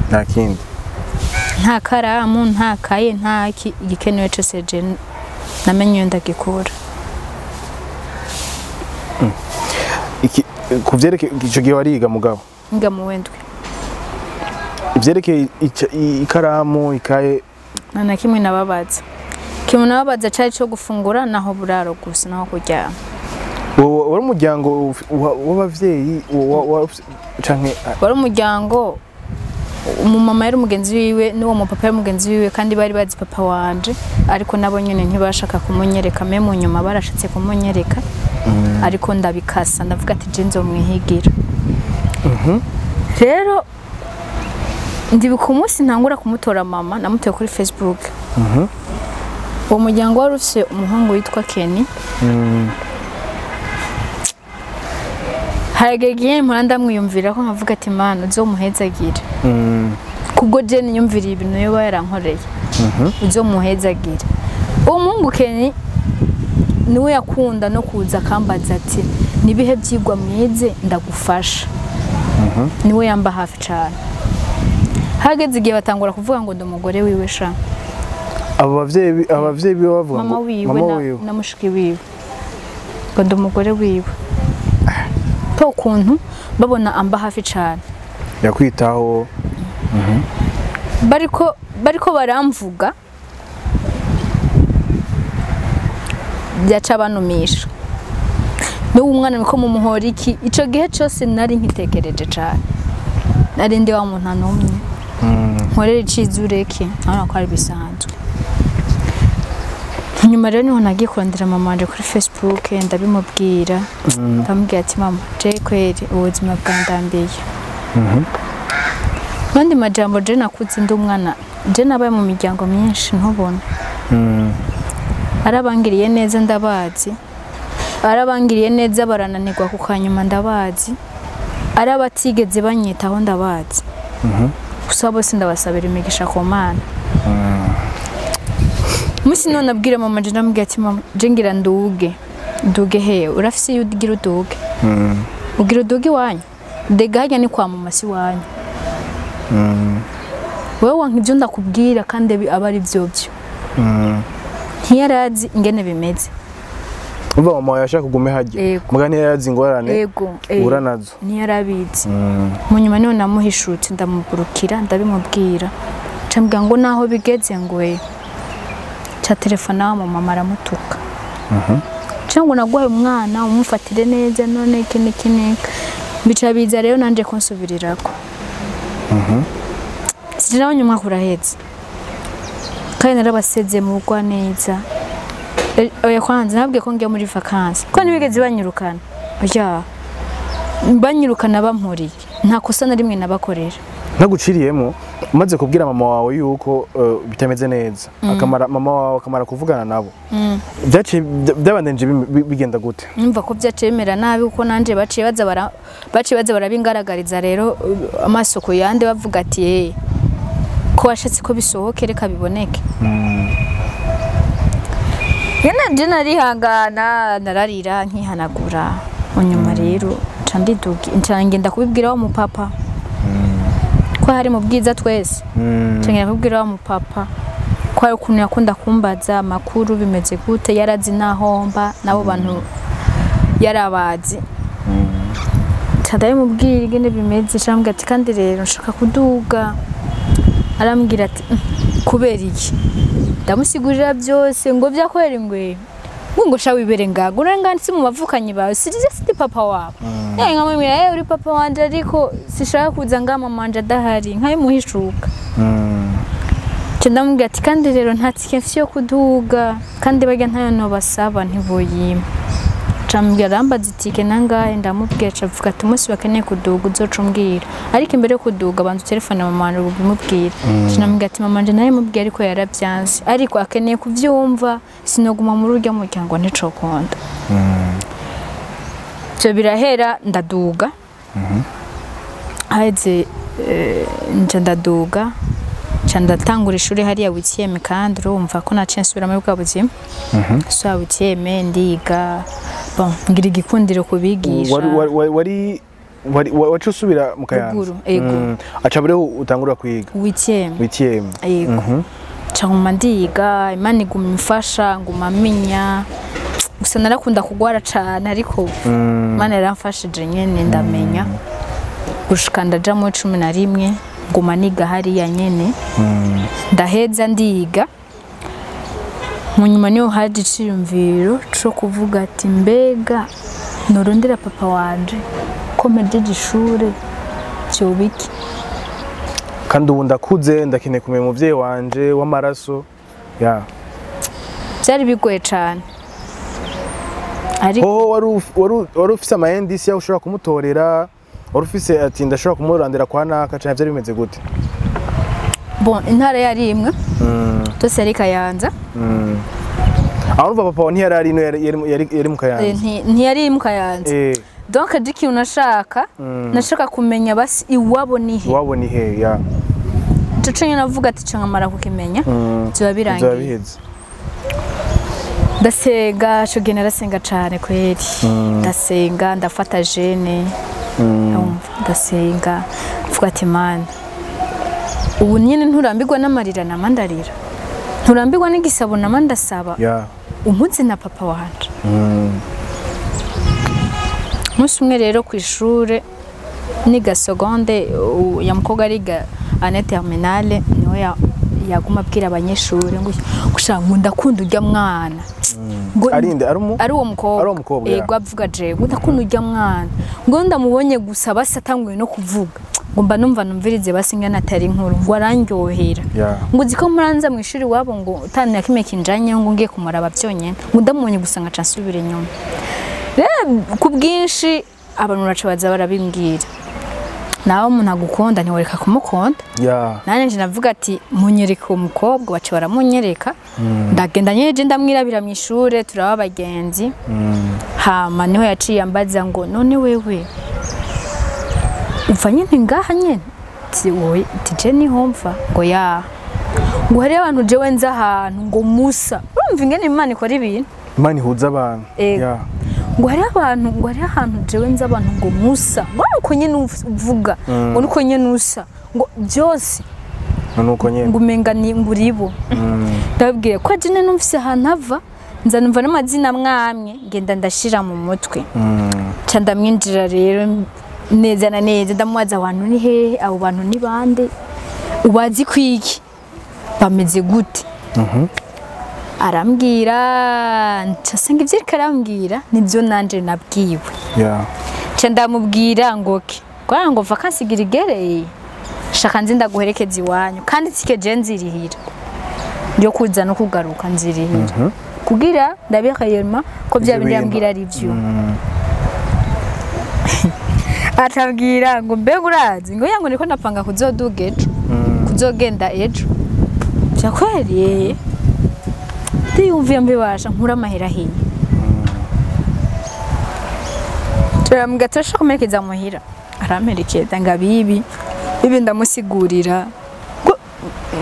Nta kindi. Nta karamu, nta kaye, nta igikenewe cose je namenye iyo ndagikura. Iki kuvyereke ico gihe wariga mugabo? Nga mu wendwe. Ivyerekeye ikaramu, ikaye na kimwe nababaza. Kimwe nababaza cari co gufungura naho buraro gusa naho kuryama. Wari umuryango w'abavyeyi canke wari umuryango umumama yari umugenzi wiwe n'uwo mupapa yari umugenzi wiwe kandi bari bazi papa wanje ariko nabo nyene ntibashaka kumunyereka me mu nyuma barashatse kumunyereka ariko ndabikasa ndavuga ati je nzomwihigira. Rero ndibuka umunsi ntangura kumutora mama namutoye kuri Facebook. Uwo muryango wari ufise umuhungu witwa Kenny. Haragegiye mpora ndamwiyumvira ko nkavuga ati Mana uzomuhezagire. Kubwo je niyumviriye ibintu yoba yarankoreye. Uzomuhezagire. Uwo muhungu Kenny niwe yakunda no kuza akambaza ati nibihe byigwa mwize ndagufasha. Niwe yamba hafi cyane. Hageze igihe batangura kuvuga ngo ndi umugore wiwe sha. Abo abavyeyi biwe bavuga ngo mama wiwe na mushiki wiwe ngo ndi umugore wiwe. To kuntu babona amba hafi cyane. Yakwitaho. Bariko baramvuga byaca banumisha. N'uwo mwana niko mumuhora iki ico gihe cyose nari nkitekereje cyane. Nari ndi wa muntu anumye. Nkorera icizureke urabona ko ari bisanzwe. Nyuma rero niho nagiye kurondera mama wanje kuri Facebook ndabimubwira. Ndamubwira ati mama je kweri ubuzima bwandambiye. Mandi majambo je nakuze ndi umwana je nabaye mu miryango myinshi ntubona. Arabangiriye neza ndabazi. Arabangiriye neza barananirwa ku kanyuma ndabazi. Arabatigeze banyitaho ndabazi. Gusa bose ndabasabira imigisha ku Mana. Musi none abwira mama je ndamubwira ati mama je ngira nduge. Nduge he urafise iyo ugira uduge. Ugira uduge wanyu. Dega hajya ni kwa mama si wanyu. Wewe wanka ivyo ndakubwira kandi aba ari byo byo. Ntiyarazi ingene bimeze. Umva mama yashaka kugume hajye. Muga ntiyarazi ingorane. Ura nazo. Ntiyarabizi. Mu nyuma niho namuhishutse ndamuburukira ndabimubwira. Cambwira ngo naho bigeze ngo we. Cha telefona wa mama aramutuka. Cyangwa naguhaye umwana umufatire neza none iki niki niki. Bica biza rero nanje konsubirirako. Sinabonye umwaka uraheze. Kandi narabaseze mu rwa neza. Oya kwanza nabwiye ko ngiye muri vacances. Ko nibigeze banyirukana. Oya. Banyirukana bampuriye. Nta kosa na rimwe nabakorera. Naguciriyemo umaze kubwira mama wawe yuko bitameze neza. Akamara mama wawe akamara kuvugana nabo. Byaciye byabandenje bigenda gute? Numva ko byaciye bimera nabi kuko nanje baciye baza barabingaragariza rero amaso ku yande bavuga ati ko washatse ko bisohoke reka biboneke. Yana je narihangana nararira nkihanagura. Unyuma rero nca ndiduga nca ngenda kubibwira wa mupapa. Ko hari mu bwiza twese. Nca ngenda kubibwira wa mupapa ko hari ukuntu yakunda kumbaza amakuru bimeze gute yarazi nahomba nabo bantu yarabazi. Nca ndabimubwira ingene bimeze nca ati kandi rero nshaka kuduga. Arambwira ati kubera iki? Ndamusigurira byose ngo byakwera ingwe. Ngo sha wibere ngago urangana si mu bavukanyi bawe sirize si papa wawe. Nkamwemera uri papa wanje ariko sishaka kuza nga mama wanje adahari nkabimuhishuka. Ndamubwira ati kandi rero nta tike mfise yo kuduga kandi barya ntayo nobasaba ntiboyima. Camubwira arambaza itike nangahe ndamubwira avuga ati umunsi bakeneye kuduga uzoca umbwira ariko imbere yo kuduga banza utelefone mama wanje ubimubwira. Ndamubwira ati mama wanje nawe mubwira ariko yarabyanze ariko akeneye kuvyumva sinoguma muri urya muryango nticokunda. Ivyo birahera ndaduga. Haheze nca ndaduga ndatangura ishuri hariya wikiyeme kandi urumva ko naciye nsubira muri bwa buzima. So wikiyeme ndiga bon ngira igikundiro kubigisha. Wari wacu usubira mu Kayanza. Ego. Aca buriho utangura kwiga. Wikiyeme. Ego. Ca nguma ndiga Imana iguma imfasha nguma menya gusa narakunda kugwara cane ariko Imana yaramfashije nyene ndamenya. Gushika ndaja mu 11 nguma niga hariya nyene. Ndaheza ndiga mu nyuma niho haje iciyumviro co kuvuga ati mbega norondera papa wanje ko mpejeje ishure vyobiki kandi ubu ndakuze ndakeneye kumenya umuvyeyi wanje w'amaraso. Ya byari bigoye cane ariko wari ufise ama indice yaho ushobora kumutorera wari ufise ati ndashobora kumurandira kwa naka canke vyari bimeze gute? Bon intara yari imwe tose yari Kayanza. Aho urumva papa ntiyari ari ino yari mu Kayanza. Ntiyari mu Kayanza. Donc diki unashaka nashaka kumenya basi iwabo ni he. Iwabo ni he ya. Ico nyene navuga ati cyo nkamara kukimenya byo birangiye. Ndasenga cyo gena ndasenga cane kweri. Ndasenga ndafata jene. Ndasenga mvuga ati Mana ubu nyene nturambirwa n'amarira namandarira nturambirwa n'igisabo namandasaba umunsi na papa wanje. Umunsi umwe rero ku ishure niga seconde ya mukobwa ariga année terminale niho yaguma abwira abanyeshure ngo gushaka ngo ndakunda urya mwana. Arinde ari uwo mukobwa yego avuga je ngo ndakunda urya mwana ngo ndamubonye gusa basi atanguye no kuvuga ngo mba numva numvirize basi ngana atari inkuru ngo arandyohera ngo uziko muranza mu ishuri wabo ngo utana kimwe kinjanye ngo ngiye kumuraba byonyene ngo ndamubonye gusa ngaca nsubira inyuma. Rero ku bwinshi abantu baca baza barabimbwira nawe umuntu agukunda ntiworeka kumukunda. Nanje navuga ati munyereka uwo mukobwa baca baramunyereka ndagenda nyeje ndamwirabira mu ishure turaba abagenzi. Hama niho yaciye ambaza ngo none wewe uva nyene ngaha nyene ti wowe tije niho mva ngo ya ngo hari abantu jewe nza ahantu ngo musa urumva ingene Imana ikora ibintu Imana ihuza abantu. Ngo hari abantu ngo hari ahantu jewe nza abantu ngo musa ngo nuko nyene uvuga ngo nuko nyene usa ngo byose nuko nyene ngo umenga ni nguribo. Ndababwiye ko jene numvise ahantu ava nza numva n'amazina mwamwe ngenda ndashira mu mutwe. Ca ndamwinjira rero neza na neza ndamubaza abantu ni hehe abo bantu ni bande ubazi kwiki bameze gute. Arambwira nca ivyo arambwira nivyo nanje nabwiwe. Nca ndamubwira ngo ke kwa ngo vacances igereye shaka nzi ndaguherekeza iwanyu kandi tike je nzirihira yo kuza no kugaruka nzirihira kugira ndabihayema ko bya bindi yambwira ari byo. Atabwira ngo mbega urazi ngo yango niko napanga kuzoduga ejo kuzogenda ejo bya kweri ndiyumviye mbibasha nkura amahera hiye. Turamubwira turashaka kumuherekeza muhira aramperekeza ngo abibi ibi ndamusigurira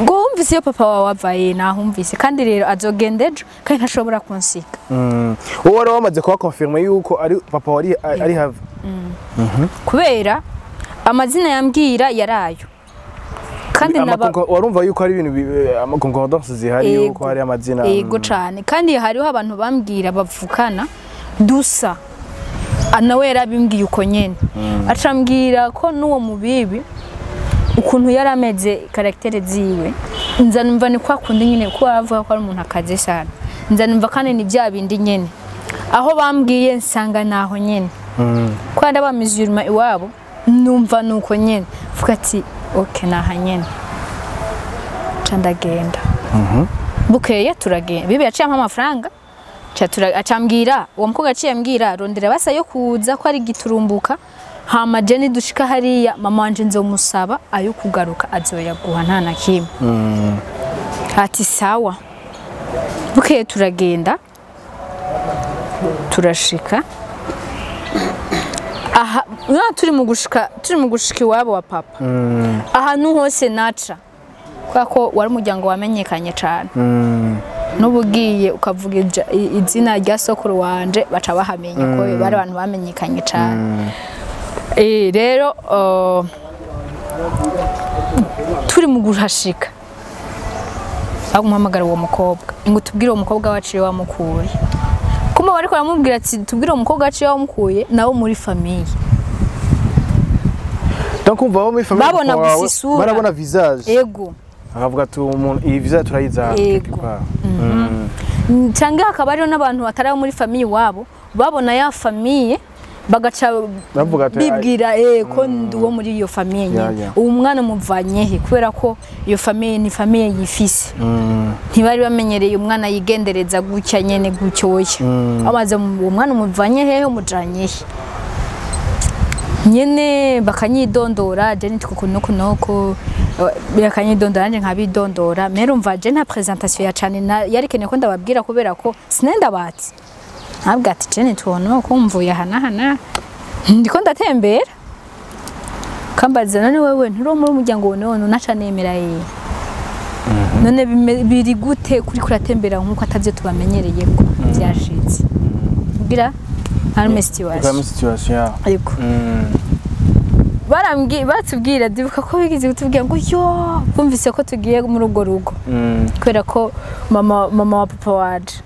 ngo wumvise iyo papa wawe avaye nahumvise kandi rero azogenda ejo kandi ntashobora kunsiga. Wowe wari wamaze kuba confirme yuko ari papa wari ari have. Kubera amazina yambwira yarayo kandi warumva yuko ari ibintu ama concordance zihari yuko hari amazina yego cane kandi hariho abantu bambwira bavukana dusa nawe yarabimbwiye uko nyene acambwira ko n'uwo mubibi ukuntu yarameze caractère ziwe nza numva ni kwa kundi nyine ko avuga ko ari umuntu akaze sana Nza numva kandi ni bya bindi nyene aho bambwiye nsanga naho nyene kwa ndabamizuruma iwabo numva nuko nyene vuga ati okay naha nyene ndagenda. Bukeye turagenda bibi yaciye ampa amafaranga acambwira uwo mukobwa aciye ambwira rondera basa yo kuza ko ari giturumbuka hama je nidushika hariya mama wanje nzomusaba ayo kugaruka azoyaguha nta na kimwe. Ati sawa. Bukeye turagenda turashika aha turi mu gushika iwabo wa papa. Ahantu hose naca kubera ko wari umuryango wamenyekanye cyane. N'ubugiye ukavuga izina rya sokuru wanje baca bahamenya ko bari abantu bamenyekanye cyane. Rero turi mu guhashika bagumuhamagara uwo mukobwa ngo tubwire uwo mukobwa wacu iyo wamukuye. Kuma bariko baramubwira ati tubwire uwo mukobwa wacu iyo wamukuye nabo muri famille. Donc umva bo muri famille babona gusa isura, barabona visage. Ego. Akavuga ati umuntu iyi visage turayiza quelque part. Cyangwa hakaba hariho n'abantu batari muri famille wabo babona ya famille bagaca bibwira ko ndi uwo muri iyo famille nyine. Uwo mwana muvanye he kubera ko iyo famille ni famille yifise. Ntibari bamenyereye umwana yigendereza gutya nyene gutyoya. Amaze uwo mwana muvanye hehe umujanye he nyene bakanyidondora je nitwa kuno noko bakanyidondora nje nkabidondora. Merumva je nta presentation ya cane yarikene ko ndababwira kubera ko sinenda batsi. Ntabwo ati je nitwa noko mvuye aha ndiko ndatembera kambaza none wewe nturo muri umuryango none unaca nemera ye. None biri gute kuri kuratembera nkuko atavyo tubamenyereye ko byashitse. Ngira harme situation. Ariko barambwiye batubwira dibuka ko bigize kutubwira ngo yo bumvise ko tugiye muri urwo rugo. Kubera ko mama wa papa waje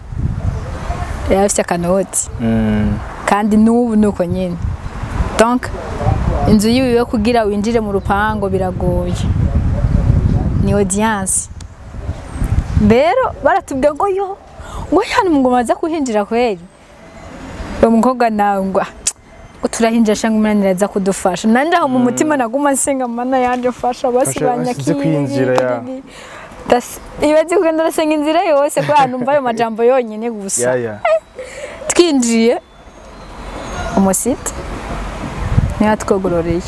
yafite akanoti. Kandi n'ubu nuko nyine. Donc inzu yiwe kugira winjire mu rupango biragoye. Ni audience. Rero baratubwira ngo yo ngo yani mungomaza kuhinjira kweri. Uwo mukobwa nangwa turahinjira shanga umunanira aza kudufasha. Nanje aho mu mutima naguma nsenga mana yanje mfasha basi banyakira. Ibaze kugenda urasenga inzira yose kwa numva ayo majambo yonyine gusa. Twinjiye umusite niyo twogororeye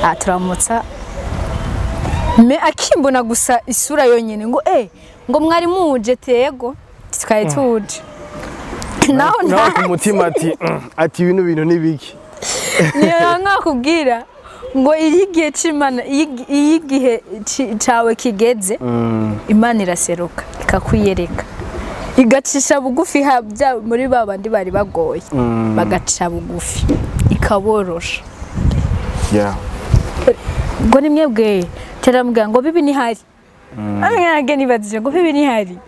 aturamutsa me akimbona gusa isura yonyine ngo ngo mwari muje tego twaye tuje. Naho ku mutima ati ati ibintu bintu nibiki. Niyo nkakubwira ngo iri gihe c'Imana iyi gihe cawe kigeze Imana iraseruka ikakwiyereka igacisha bugufi muri babandi bari bagoye bagaca bugufi ikaborosha. Ngo ni mwebwe teramubwira ngo bibi ni hari. Amwe nibazije ngo bibi ni hari.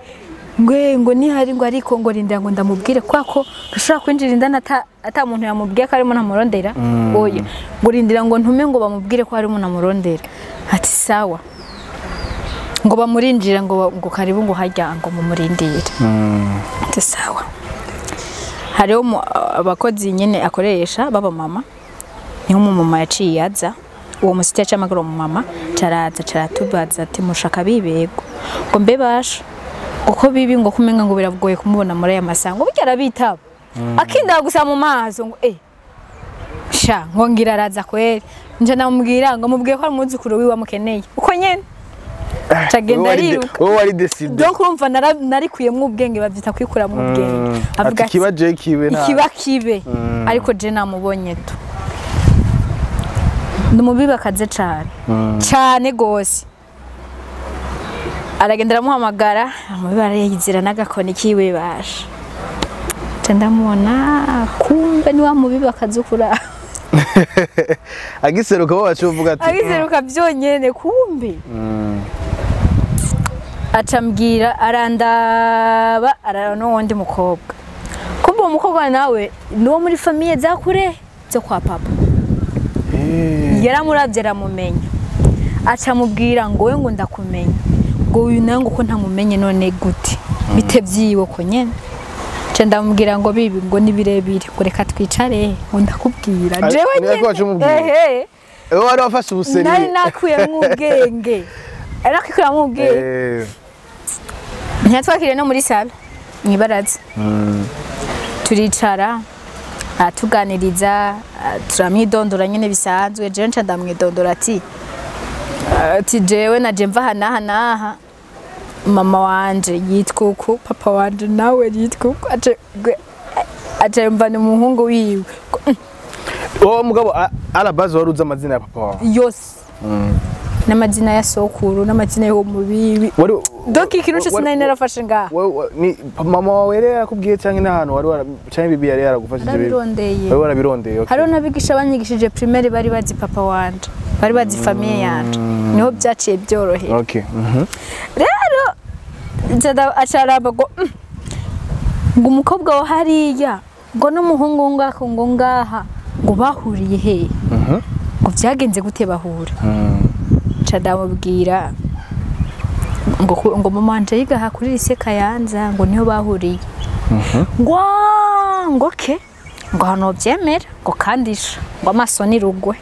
Ngo ni hari ngo ariko ngo rindira ngo ndamubwire kwa ko rushobora kwinjira indana ata muntu yamubwiye ko arimo namurondera. Oya ngo rindira ngo ntume ngo bamubwire ko arimo namurondera. Ati sawa. Ngo bamurinjira ngo karibu ngo hajya ngo mumurindire. Ati sawa. Hariho abakozi nyene akoresha baba mama niho umumama yaciye aza uwo musite yacamagara umumama caraza caratubaza ati mushaka bibego ngo mbe basha uko bibi ngo kumenga ngo biragoye kumubona muri aya masango burya arabitaba akinda gusa mu maso ngo sha ngo ngira araza kweri nje namubwira ngo mubwiye ko ari umuzukuru wiwe amukeneye uko nyene cagenda ariruka. Wowe wari decide. Donc urumva narikuyemwo ubwenge bavyita kwikuramwo ubwenge. Avuga ati kiba je kibe na ikiba kibe ariko je namubonye to ndumubiba kaze cyane cyane gose. Aragenda aramuhamagara amubara yizira nagakoni kiwe basha. Ndamubona kumbe ni wa mubiba kazukura. Agiseruka bo bacuvuga ati agiseruka byonyene kumbe. Acambwira arandaba arano wundi mukobwa. Kumbe uwo mukobwa nawe nuwo muri famille zakure zo kwa papa. Yaramuravye aramumenya. Acamubwira ngo we ngo ndakumenya. Ngo uyu nawe ngo ko ntamumenye none gute. Bite vyiwe ko nyene. Nca ndamubwira ngo bibi ngo ni birebire, ngo reka twicare ngo ndakubwira. Jewe nyene. Ehe. Ewe wari wafashe ubuseri. Nari nakuyemwo ubwenge. Narakuyemwo ubwenge. Ntiyatwakiriye no muri salo mw'ibaraza. Turicara atuganiriza, turamwidondora nyene bisanzwe. Jewe nca ndamwidondora ati jewe naje mva aha n'aha n'aha, mama wanje yitwa uku, papa wanje nawe yitwa uku, aca mva ni umuhungu wiwe. Uwo mugabo à la base wari uzi amazina ya papa wawe yose, n'amazina ya sokuru, n'amazina yo mu bibi. Donc ikintu cyose nari narafashe ngaha. Ni mama wawe yari yarakubwiye canke n'ahantu wari canke bibi yari yaragufashije? Narabirondeye. Wari warabirondeye. Okay. Hariho n'abigisha banyigishije primaire bari bazi papa wanje, bari bazi famille yanje, niho byaciye byorohera. Okay. Rero acaraba ngo ngo umukobwa wa hariya ngo n'umuhungu ngako ngo ngaha ngo bahuriye he, ngo byagenze gute bahura. Nca ndamubwira ngo mama wanje yiga aha kuri lycée Kayanza, ngo niho bahuriye. Ngo ngo ke ngo hano byemera, ngo kandisha ngo amaso ni rugwe.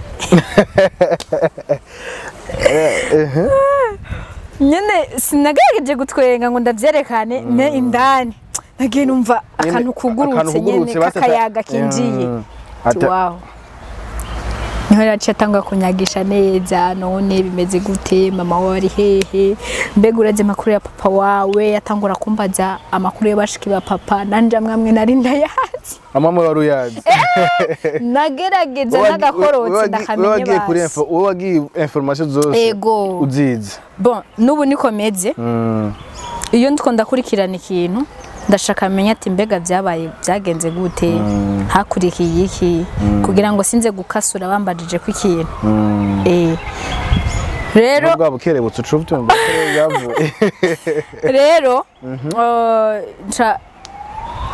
Nyene sinagerageje gutwenga ngo ndavyerekane ne indani nagiye numva akantu kugurutse nyene kakayaga kinjiye. Wow. Niho yaciye atanga kunyagisha neza, none bimeze gute, mama wawe ari hehe, mbega urazi amakuru ya papa wawe? Atangura kumbaza amakuru y'abashiki ba papa, nanje amwamwe nari ndayazi. Amamwe wari uyazi? Nagerageza n'agakorotse ndakamenye basi. Wowe wagiye information zose ego uzizi. Bon, n'ubu niko meze. Iyo ndiko ndakurikirana ikintu ndashaka menya ati mbega byabaye byagenze gute, hakurikiye iki, kugira ngo sinze gukasura bambajije ku ikintu. Rero bwa bukerebutse ucubyo byavuye. Rero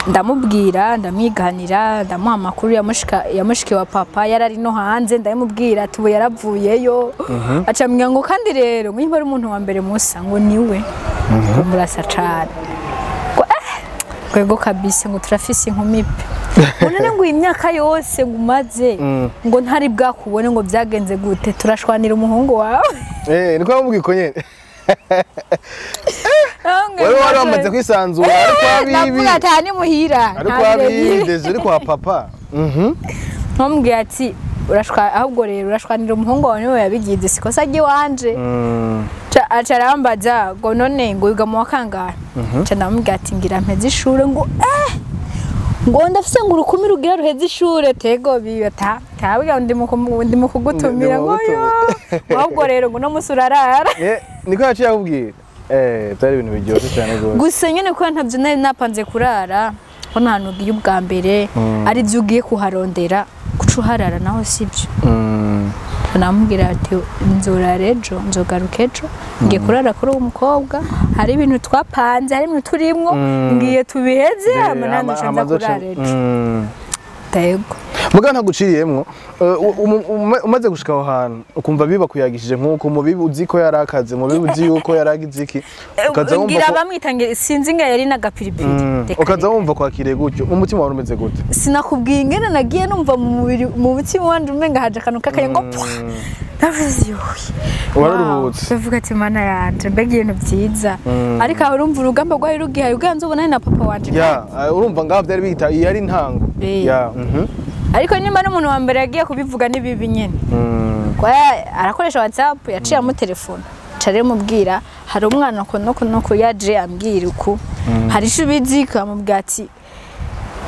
ndamubwira, ndamwiganira, ndamuha amakuru ya mushiki wa papa yarari no hanze, ndamubwira ati ubu yaravuyeyo. Aca ambwira ngo kandi rero ngo ari umuntu wa mbere musa ngo niwe murasa cane. Gwego kabisa ngo turafise inkumi pe. None ngo imyaka yose ngo umaze ngo ntari bwakubone ngo byagenze gute, turashwanira umuhungu wawe. Niko bamubwiye ko nyene. Wewe wari wamaze kwisanzura ariko abibi. Navuga ati ni muhira. Ariko abibi deje uri kwa papa. Nkamubwiye ati urashwa ahubwo rero urashwanira umuhungu wawe niwe yabigize sikosa giwanje. Aca arambaza ngo none ngo wiga mu wa kangahe? Nca ndamubwira ati ngira mpeze ishure, ngo ngo ndafise ngo urukumi rugira ruheze ishure, tego bibata tabwiye ndi mu kugutumira ngo yo ahubwo rero ngo no musi urarara. Niko yaciye akubwira. Byari ibintu biryoshye cyane gose. Gusa nyene ko ntavyo nari napanze kurara, ko nta hantu ugiye ubwa mbere ari byo ugiye kuharondera kuca uharara naho sibyo. Namubwira ati nzorara ejo, nzogaruka ejo, ngiye kurara kuri uwo mukobwa, hari ibintu twapanze, hari ibintu turimwo, ngiye tubiheze hama nanje nza kurara ejo. Yego. Mugabo ntaguciriyemwo, umaze gushika aho hantu ukumva biba kuyagishije nkuko mubibi uzi ko yarakaze, mubibi uzi yuko yaragize iki, ukaza wumva ngira bamwitangira sinzi nga yari nagapiripiri. Ukaza wumva kwakiriye gutyo, mu mutima wawe umeze gute? Sinakubwiye ingene nagiye numva mu mubiri, mu mutima wanje umenga haje akantu kakaye ngo pwa. Ndavuze yoye. Wararuhutse. Ndavuga ati mana yanje mbega ibintu byiza. Ariko aho urumva urugamba rwari rugihaye ubwanze ubona na papa wanje. Ya, urumva ngaho byari bita yari intango. Ya. Ariko nimba n'umuntu wa mbere yagiye kubivuga ni bibi nyene. Kwa arakoresha WhatsApp yaciye amu telefone. Care mubwira hari umwana ko no ko yaje ambwira uku. Hari ishubizika amubwira ati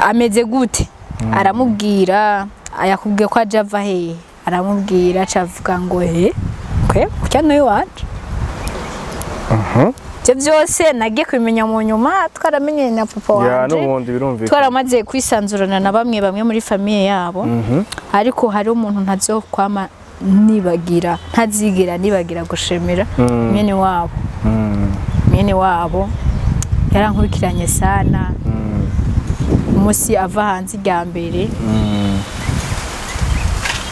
ameze gute? Aramubwira ayakubwiye ko aje ava he? Aramubwira acavuga ngo he? Kwe kucyano iwacu. Ibyo byose nagiye kubimenya mu nyuma twaramenye na papa wanje. N'ubundi birumvikana. Twaramaze kwisanzurana na bamwe muri famille yabo. Ariko hari umuntu ntazokwama nibagira, ntazigira nibagira gushimira mwene wabo. Mwene wabo yarankurikiranye sana. Umunsi ava hanze irya mbere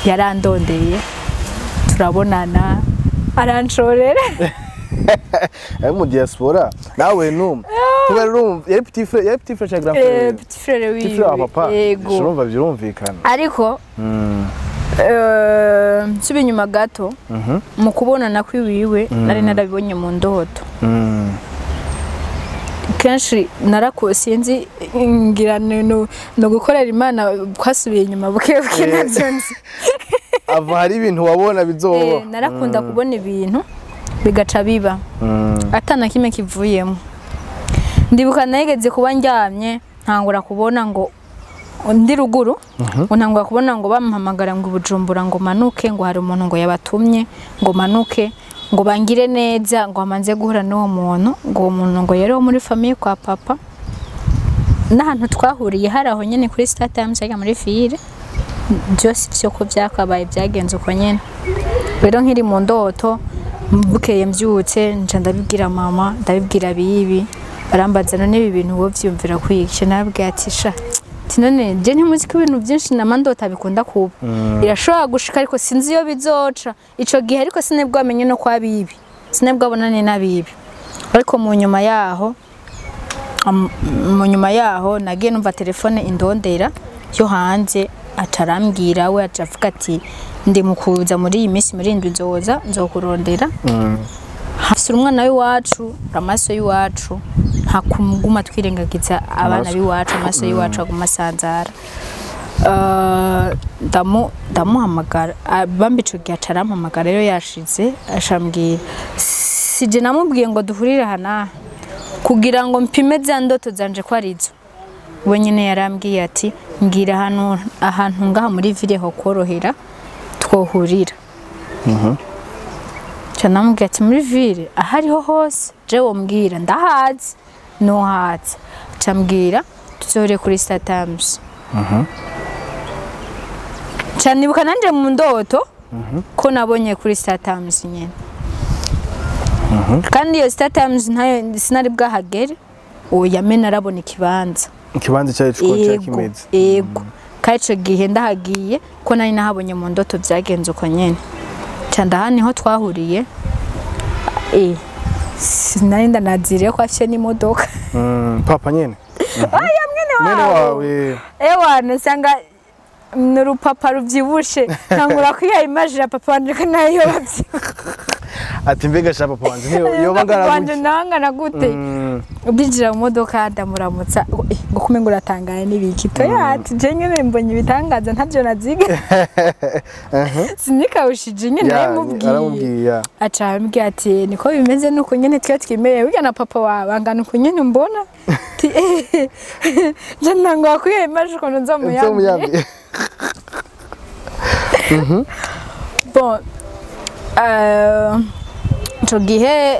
yarandondeye turabonana aranshorera. Ari mu diaspora nawe numwe Kubera urumva yari petit frère, yari petit frère cyangwa grand frère? Petit frère Petit frère wa wiwe. papa. Yego. Urumva birumvikana. Ariko nsubiye inyuma gato, mu kubonana kw'iwiwe nari narabibonye mu ndoto. Kenshi narako sinzi ngira ni ugukorera Imana kwasubiye inyuma buke buke, nabyo nzi. Ava hari ibintu wabona bizoba. Narakunda kubona ibintu bigaca biba atana kimwe kivuyemo. Ndibuka nageze kuba ndyamye, ntangura kubona ngo ndi ruguru, ngo ntangura kubona ngo bamuhamagara ngo i Bujumbura, ngo manuke, ngo hari umuntu ngo yabatumye ngo manuke, ngo bangire neza, ngo amanze guhura n'uwo muntu, ngo uwo muntu ngo yari uwo muri famille kwa papa, n'ahantu twahuriye hari aho nyene kuri Star Times ajya muri ville. Byose vyo ko byakabaye byagenze uko nyene. Rero nkiri mu ndoto, bukeye mbyutse nca ndabibwira mama, ndabibwira bibi, barambaza: "None ibi bintu wowe vyumvira kwiki?" Nababwiye ati: "Sha," ati, "none je ntimuzi ko ibintu byinshi namandota bikunda kuba, irashobora gushika, ariko sinzi iyo bizoca." Ico gihe ariko sinibwo amenye no kwa bibi, sinibwo abonane n'abibi. Ariko mu nyuma yaho nagiye numva telefone indondera yo hanze, acarambwira we, aca avuga ati: "Ndi mu kuza muri iyi minsi, muri indwi nzoza nzokurondera." Hafise umwana w'iwacu, amaso y'iwacu, nta kumuguma twirengagiza abana Amaso. b'iwacu, amaso y'iwacu aguma asanzara. Ndamuhamagara. Bambi ico gihe aca arampamagara rero, yashize acambwira, sije namubwiye ngo duhurire aha n'aha kugira ngo mpime za ndoto zanje ko arizo. We nyene yarambwiye ati: "Mbwira ahantu ngaha muri ville ho korohera twohurira." Ca namubwiye ati: "Muri ville ahariho hose, jewe mbwira ndahazi nohaza." Ca mbwira tuzohure kuri Star Times. Ca nibuka nanje mu ndoto ko nabonye kuri Star Times nyene, kandi iyo Star Times ntayo sinari bwahagere, oya, me narabona ikibanza. Ikibanza cyari uko cyari Ego, kimeze. Ego, kandi ico gihe ndahagiye ko nari nahabonye mu ndoto, byagenze uko nyene. Ca ndaha niho twahuriye. Sinari ndanaziriye ko afise n'imodoka. Papa nyene? Oya, mwene mwene wabo. Wawe. Ewana, usanga ni urupapa ruvyibushe, ntangura kwiha image ya papa wanje ko nayo bavyibushe. Ati: "Mbega sha papa wanje ntiyo yoba Papa wanje ngana gutya?" nawe angana gute? Ndinjira mu modoka, ndamuramutsa, ngo kumenga uratangaye n'ibiki? Toya, ati: "Je nyene mbonye ibitangaza, ntavyo naziga." Sinikawushije nyene, narimubwiye. Aramubwiye ya. Aca arambwira ati: "Niko bimeze, nuko nyene twe twimereye, burya na papa wawe angana uko nyene umbona." Ati: "Eh, je ntangwa kwiha image ukuntu nzomuyambira." Nzomuyambira. Bon, ico gihe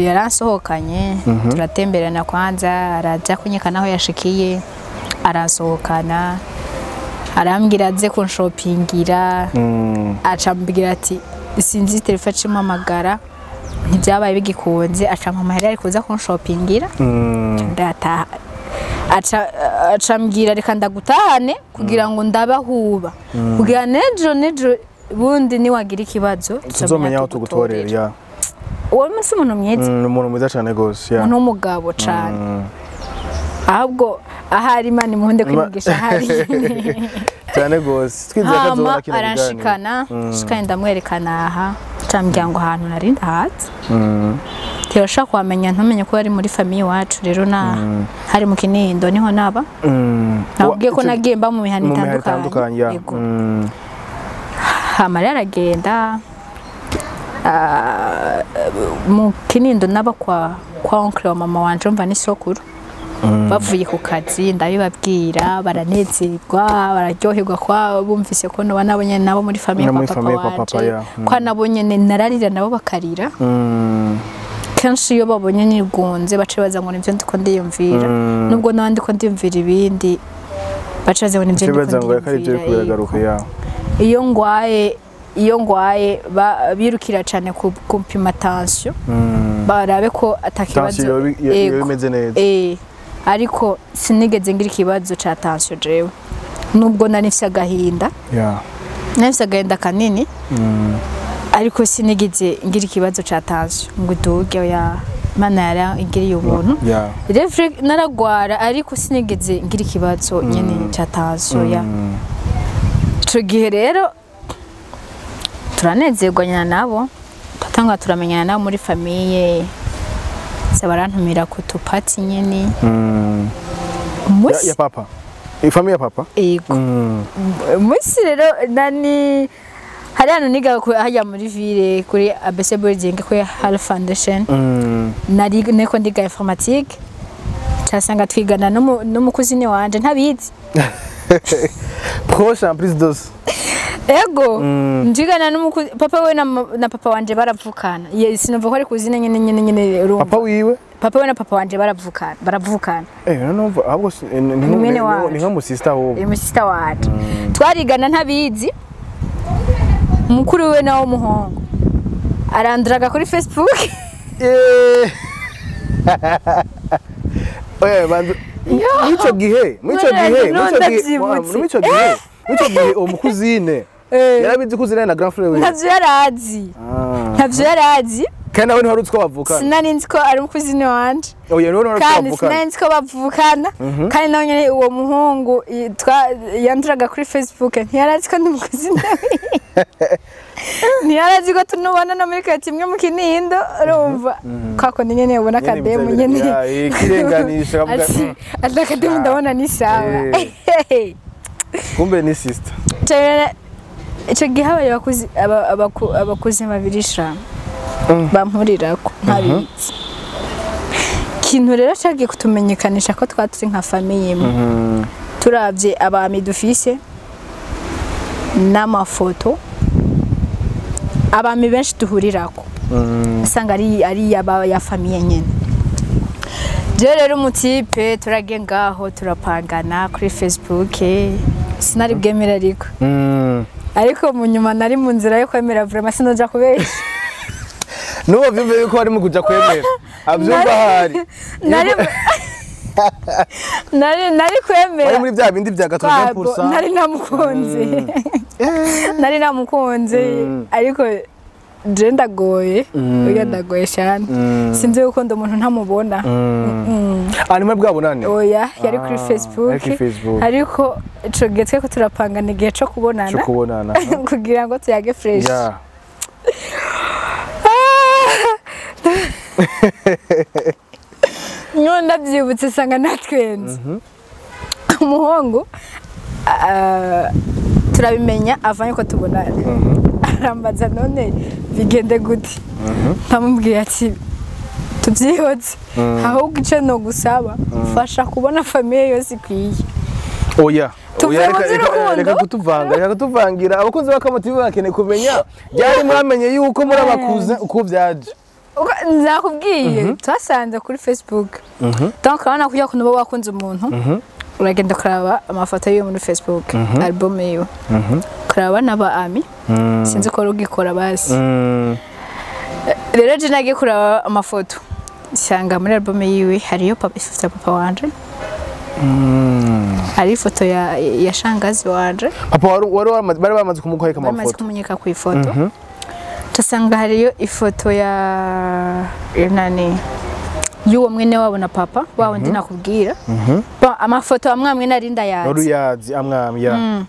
yaransohokanye, turatemberana kwanza, araja kunyeka naho yashikiye, aransohokana, arambwira aze kunshopingira. Aca ambwira ati sinzi telefone acimpamagara, ntibyabaye bigikunze, aca ampa amahera ari kuza kunshopingira. Ndataha, aca ambwira: "Reka ndagutahane kugira ngo ndabahuba, kugira nejo nejo bundi niwagira ikibazo tuzomenya aho tugutorera ya. Uwo munsi umuntu mwiza. Ni umuntu mwiza cyane gose ya. Umuntu w'umugabo cane. Ahubwo ahari Imana imuhunde kwimugisha ahari. Cyane gose, twizeye ko Hama azobona kino kiganiro. Aranshikana, shikanye, ndamwerekana aha, cambwira ngo ahantu nari ndahazi, ntibashobora kuhamenya, ntumenye ko ari muri famille iwacu. Rero na hari mu Kinindo niho naba. Nabwiye ko nagiye mba mu mihana mu mihana itandukanye. Itandukanye ya. Yego. Hama rero aragenda, mu Kinindo naba kwa oncle wa mama wanje, umva ni sokuru. Bavuye ku kazi ndabibabwira, baranezerwa, bararyoherwa kwa bumvise ko noba nabo nyene nabo muri famille No kwa muri papa famille kwa papa, wanje, ya. Kwa nabo nyene nararira nabo bakarira. Kenshi iyo babonye nigunze baca baza ngo nivyo ndiko ndiyumvira, nubwo nawe ndiko ndiyumvira ibindi, baca baza ngo nivyo ndiko Kibaza ngo reka ari ibyo biriko ndiyumvira. biragaruka ya. Iyo ngwaye birukira cyane kupima tension, barabe ko atakibazo. Tension yoba Yego. imeze neza. Ariko sinigeze ngira ikibazo ca tension jewe, nubwo nari mfise agahinda. Ya. Nari mfise agahinda kanini, ariko sinigeze ngira ikibazo ca tension ngo iduge, oya. Imana yarangiriye ubuntu. Rero naragwara, ariko sinigeze ngira ikibazo nyene ca tension ya. Ico gihe rero turanezerwa nyina nabo, turatangura turamenyana nabo muri famille, se barantumira ku tupati nyene. Ya papa. Ifamiye ya papa? Yego. Umunsi rero nani hari hano niga hajya muri ville kuri ABC Building kuri Hal Foundation. Nari neko ndiga informatique. Cyasanga twigana n'umukuzini wanje ntabizi. Proche en plus dos. Ego. Ndigana n'umukuzi papa we na papa wanje baravukana. Sinumva ko ari kuzine nyene nyene nyene urumva. Papa wiwe? Papa we na papa wanje baravukana, baravukana. No ahubwo ni nka mu sister wowe. Ni mu sister wanje. Twarigana ntabizi. Mukuru we nawo muhongo. Arandraga kuri Facebook. Oya bandu Mico gihe omukuzine. Yarabizi kuzina na grand frère we. Ntavyo yarazi. Ntavyo yarazi. Kandi nawe ntiwari uzi ko bavukana. Sinari nzi ko ari umukuzine wanje. Oya none wari uzi ko Kandi bavukana. sinari nzi ko bavukana. Kandi nawe nyene uwo muhungu yanduraga kuri Facebook ntiyarazi ko ndi umukuzine we. Ntiyarazi ko tunubana no muri kati imwe mu Kinindo urumva. Kako ni nyene ubona akademu nyene. Ikirenganisha kavuga. Ati akademu ndabona ni sawa. Kumbe ni sister. Ico gihe habaye abakuzi babiri sha bampurirako ntabizi. Ikintu rero cagiye kutumenyekanisha ko twaturi nka famille imwe. Turavye abami dufise n'amafoto abami benshi duhurirako. Usanga ari yaba ya famille nyene. Je rero umutipe turagiye ngaho turapangana kuri Facebook sinari bwemera ariko. Ariko mu nyuma nari mu nzira yo kwemera vraiment sinoja kubesha. Nubo vyumve yuko ari mu kuja kwemera. Avyumva hari. Nari kwemera. Wari muri bya bindi bya 80%. Nari namukunze. Nari namukunze ariko je ndagoye. Oya ndagoye cyane. Sinzi gukunda umuntu ntamubona. Ari mwe bwabonane? Oya yari kuri Facebook. Ariko ico gihe tweko turapangana igihe cyo kubonana. Cyo kubonana. Kugira ngo tuyage fresh. Yeah. Nyo ndabyibutse sanga natwenze. Umuhungu turabimenya avanye ko tubonana. Arambaza none bigende gute? Ntamubwiye ati tubyihotse. Ahubwo ico no gusaba fasha kubona famille yose ikwiye. Oya. Reka kutuvanga, reka kutuvangira. Abakunzi b'Akamo TV bakeneye kumenya byari mwamenye yuko muri abakuze uko byaje. Nzakubwiye twasanze kuri Facebook. Donc urabona kugira kuntu wakunze umuntu uragenda kuraba amafoto yiwe muri Facebook, album yiwe. Kuraba n'aba ami. Sinzi ko rugikora basi. Rero je nagiye kuraba amafoto. Nsanga muri album yiwe hariyo papa ifoto ya papa wanje. Hari ifoto ya shangazi wanje. Papa wari bari bamaze kumukweka amafoto. Bamaze kumunyeka ku ifoto. Tusanga hariyo ifoto ya nani y'uwo mwene wabo na papa wawo ndi nakubwira. Bon amafoto amwe amwe nari ndayazi. Oruyazi amwe amwe ya.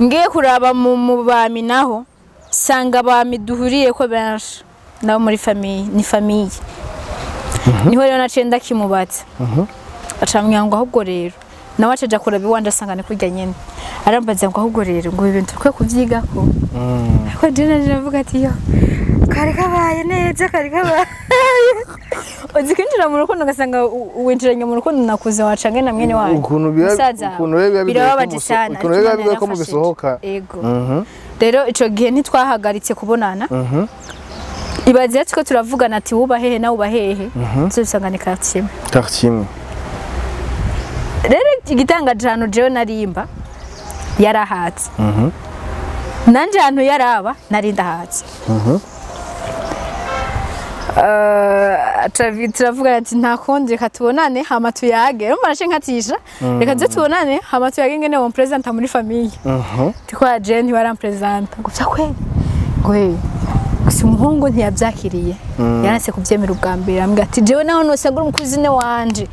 Ngiye kuraba mu bami naho sanga abami duhuriye ko benshi nabo muri famille ni famille. Niho rero naciye ndakimubatsa. Acamwira ngo ahubwo rero nawe acaja kuraba iwanje asanga ni kurya nyene. Arambaza ngo ahubwo rero ngo ibintu tukwiye kuvyigako. Ariko je naje navuga ati yo kari kabaye neza kari kabaye. Uzi kwinjira mu rukundo ugasanga winjiranye mu rukundo nakuze wacange na mwene wanyu. Ukuntu biba birababaje cyane. Ukuntu biba bigoye ko mubisohoka. Ego. Rero ico gihe ntitwahagaritse kubonana. Ibaze ko turavugana ati wuba hehe na uba hehe. Tuzosanga ni quartier. Quartier. Rero igitangaje hano jewe narimba yarahatse. Nanje hantu yaraba nari ndahatse. Turavuga ati nta kundi reka tubonane hama tuyage. Urumva nace nkatisha reka tuze tubonane hama tuyage ngene wo presenta muri famille. Tikwa je ntibarampresenta. Ngo vya kweli. Ngo he. Gusa umuhungu ntiyabyakiriye, yaranse kubyemera ubwa mbere, ambwira ati jewe naho nosanga uri umu cousine wanje,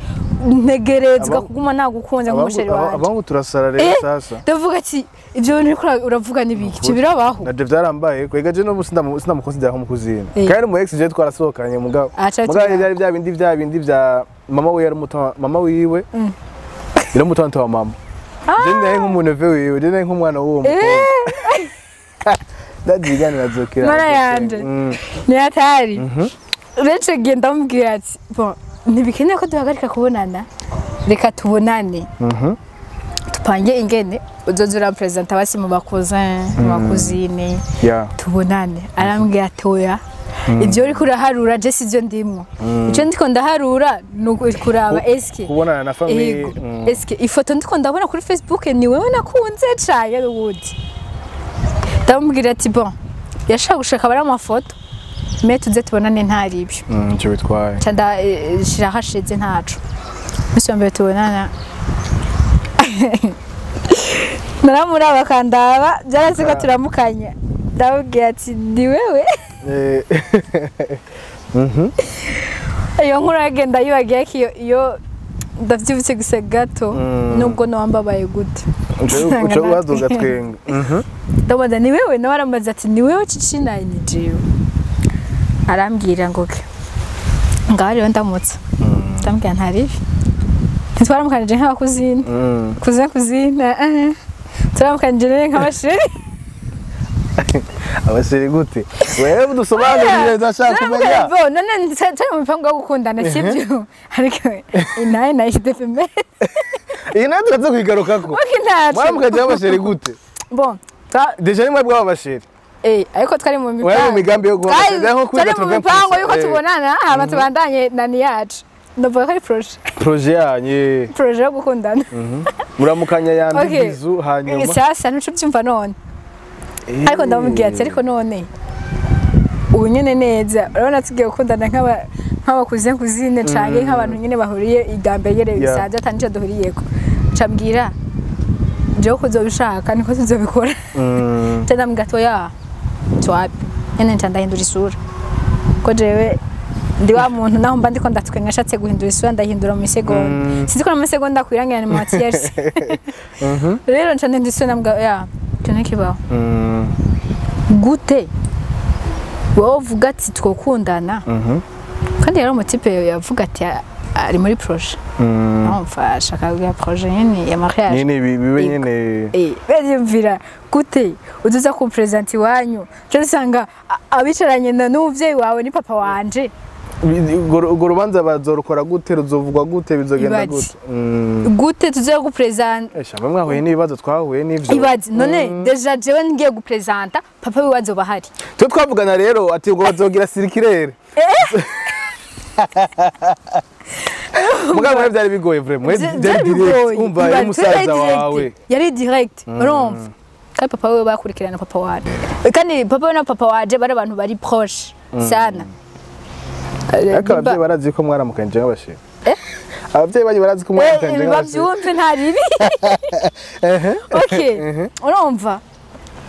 ntegerezwa kuguma nagukunze nk'umu chéri wanje. Abahungu turasara rero sasa. Ndavuga ati ibyo bintu uriko uravuga n'ibiki, ibyo birabaho? Naje byarambaye kwega, je no sinamukonsidera nk'umu cousine, Eh. kandi mu ex je twarasohokanye, mugabo Ah, ca mugabo tubira. byari bya bindi bya mama wiwe, yari umuto, mama wiwe yari umutonto wa mama, je nari nk'umu neveu wiwe, je nari nk'umwana w'uwo mukobwa. Ndajiganira zokera. Mara yanje. Ntiyatari uretse gihe ndamubwira ati bon, ntibikeneye ko duhagarika kubonana, reka tubonane, tupange ingene uzoza uramperezanta basi mu ba cousin, mu ba cousine, tubonane. Arambwira ati oya, ibyo uriko uraharura je sivyo ndimwo, icyo ndiko ndaharura ni ukuraba eske Kubonana na famille. Yego. Eske ifoto ndiko ndabona kuri Facebook ni wewe nakunze caye ubundi? Ndamubwira ati bon, yashaka gushaka bari amafoto, mais tuze tubonane ntari ibyo. Icyo bitwaye. Nca ndashira hashize ntaco. Umunsi wa mbere tubonana, naramuraba akandaba, byarase ko turamukanya, ndamubwira ati ni wewe. Iyo nkuru yagenda yibagiye ko iyo ndavyibutse gusa gato, nubwo nowambabaye gute. Uca waduga twenga. Ndamubaza ni wewe, nawe arambaza ati ni wewe Cicina? Ni jewe. Arambwira ngo ke ngaho rero ndamutse, ndamubwira ntaribi, ntitwaramukanije nk'aba cousine, cousin cousine, turamukanije rero nk'aba chéri. Aba chéri gute? Wewe dusobanurire, ndashaka kumenya. Bo none turi mu mipango yo gukundana, sibyo? Ariko inaye nayishyize pembeni. Iyi nayo turaza kuyigarukako. Ok, ntaco. Mwaramukanije nk'aba chéri gute? Bon, Déjà ni mwebwe b'aba chéri? Eh, ariko twari mu mipango. Wari mu migambi yo guha Twari nko kuri turi mu mipango yuko tubonana hama tubandanye nani yacu. Ndavuga ko ari projet. Projet yanyu. Projet yo gukundana. Muramukanya yambi, Okay. bizu, hanyuma Sasa ntuco byumva none. Ariko ndamubwira ati ariko none ubu nyene neza urabona tugiye gukundana nk'aba cousin cousine canke nk'abantu nyene bahuriye igambere nyene bisanzwe, ata nico duhuriyeko. Cambwira jewe ko uzobishaka niko tuzobikora. Nca ndamubwira ati oya, twapi nyene, nca ndahindura isura, ko jewe ndi wa muntu naho mba ndiko ndatwenga nashatse guhindura isura ndahindura mu isegonda. Sinzi ko no mu isegonda kwirangira ni mu matiyerse. Rero nca ndahindura isura, ndamubwira oya, icyo ntikibaho. Gute wowe uvuga ati twokundana? Kandi rero umu type yavuga ati ari muri projet, urumva ashaka kugira projet nyene ya mariage. Nyine bibe Yego. nyine. Eh, bariyumvira gute uzuza kumpresenta iwanyu, cyo usanga abicaranye na n'umuvyeyi wawe ni papa wanje? Urwo rubanza bazorukora gute? Ruzovugwa gute? Bizogenda Ibaze. gute? Gute tuzoya gupresenta? Esha mwe mwahuye n'ibibazo twahuye n'ivyo. Ibaze none déjà jewe ngiye gupresenta, papa wiwe azoba ahari. Twe twavugana rero ati ubwo bazogira circulaire. Mugabo mwe byari bigoye vraiment, mwe byari direct, umva yari Ibaze, musaza yari direct. wawe. Yari direct, urumva, kandi papa wiwe bakurikirana papa waje, kandi papa we na papa waje bari abantu bari proche sana. Ariko abavyeyi barazi ko mwaramukanye nk'aba chéri? Eh? Abavyeyi banyu barazi ko mwaramukanye nk'aba chéri? Bavyumve nta ribi. Okay, urumva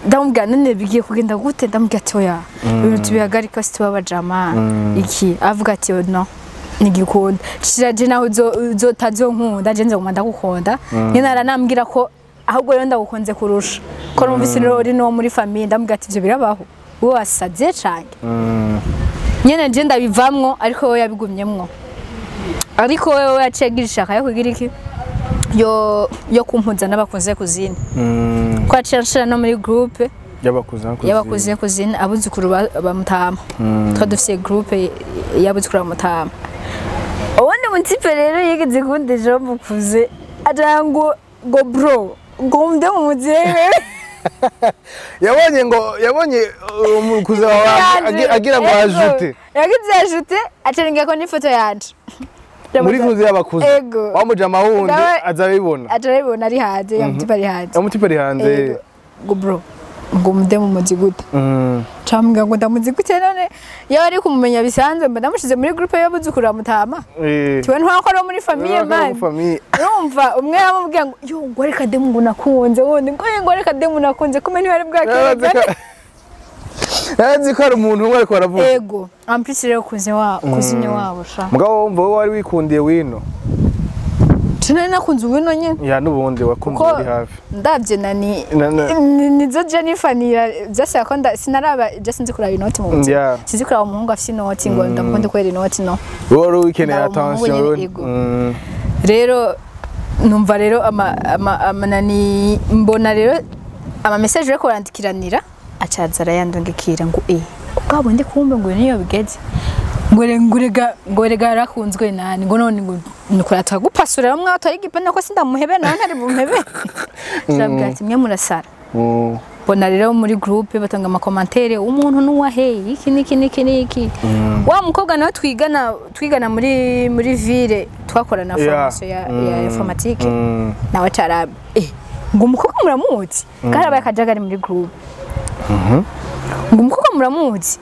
ndamubwira none bigiye kugenda gute? Ndamubwira ati oya, ibintu tubihagarika, si tuba abajama iki. Avuga ati no, ntigikunda shira, je nawe uzotazonkunda, je nzoguma ndagukunda nyine. Aranambwira ko ahubwo rero ndagukunze kurusha ko numvise uri no muri famille. Ndamubwira ati ivyo birabaho? Wowe wasaze canke? Nyene je ndabivamwo, ariko we yabigumyemwo, ariko wewe yaciye agira ishaka yo kugira iki, yo kumpuza n'aba cousin cousine, ko yaciye anshira no muri groupe Y'aba cousin. Y'aba cousin cousine, abuzukuru ba Mutama. Twa dufise groupe y'abuzukuru ba Mutama. Ubundi mu type rero yigeze kundejeho mukuze agira ngo bro, ngo mde mu muzire. Yabonye ngo yabonye umukuze wawe agira ngo ajoute. Yagize ajoute, acaringa ko n'ifoto yanje Muri kuze y'abakuze. Ego. Wamujama wundi azabibona. Acarabibona ari hanze ya mu type, ari hanze. Umu type ari hanze. Ego. Ngo bro, ngo mude mu muzi gute? Cambwira ngo ndamuzi gute none iyo ari kumumenya bisanzwe mba ndamushize muri groupe y'abuzukuru ba Mutama? Tiwe ntwakora muri famille man. Famille. Urumva umwe yamubwira ngo yo, ngo reka demu, ngo nakunze wundi ngo ngo reka demu nakunze, kumbe ntibari bwakerekane. Nzi ko ari umuntu umwe ariko aravuga. Ego, en plus rero cousin wa cousine wabo sha. Mugabo wumva wowe wari wikundiye wino. Tunari nakunze wino nyene. Ya nubundi wakunze Ko uri hafi. Ndavye nani nizo Jennifer nira byose ko sinaraba je sinzi kuraba inoti mu buzima. Yeah. Sinzi kuraba umuhungu afise inoti ngo ndamukunde kwera inoti no. Wowe wari ukeneye Ndaba umuhungu attention. nyene, Wowe. ego. Rero numva rero ama nani mbona rero ama message yo kurandikiranira acaza arayandungikira ngo bwa bundi kumbe ngo niyo bigeze ngo rega ngo rega yarakunzwe nani ngo none ngo nukora twagupasura mwa twari igipande ko sindamuhebe nawe ntari bumuhebe. Ndabwira ati mwe murasara. Mbona rero muri groupe batanga ama commentaire umuntu nuwahe iki niki niki niki. Wa mukobwa nawe twigana muri ville twakorana formation ya informatique nawe cara ngo umukobwa muramuzi karabaye akajagari muri groupe. Ngo umukobwa muramuzi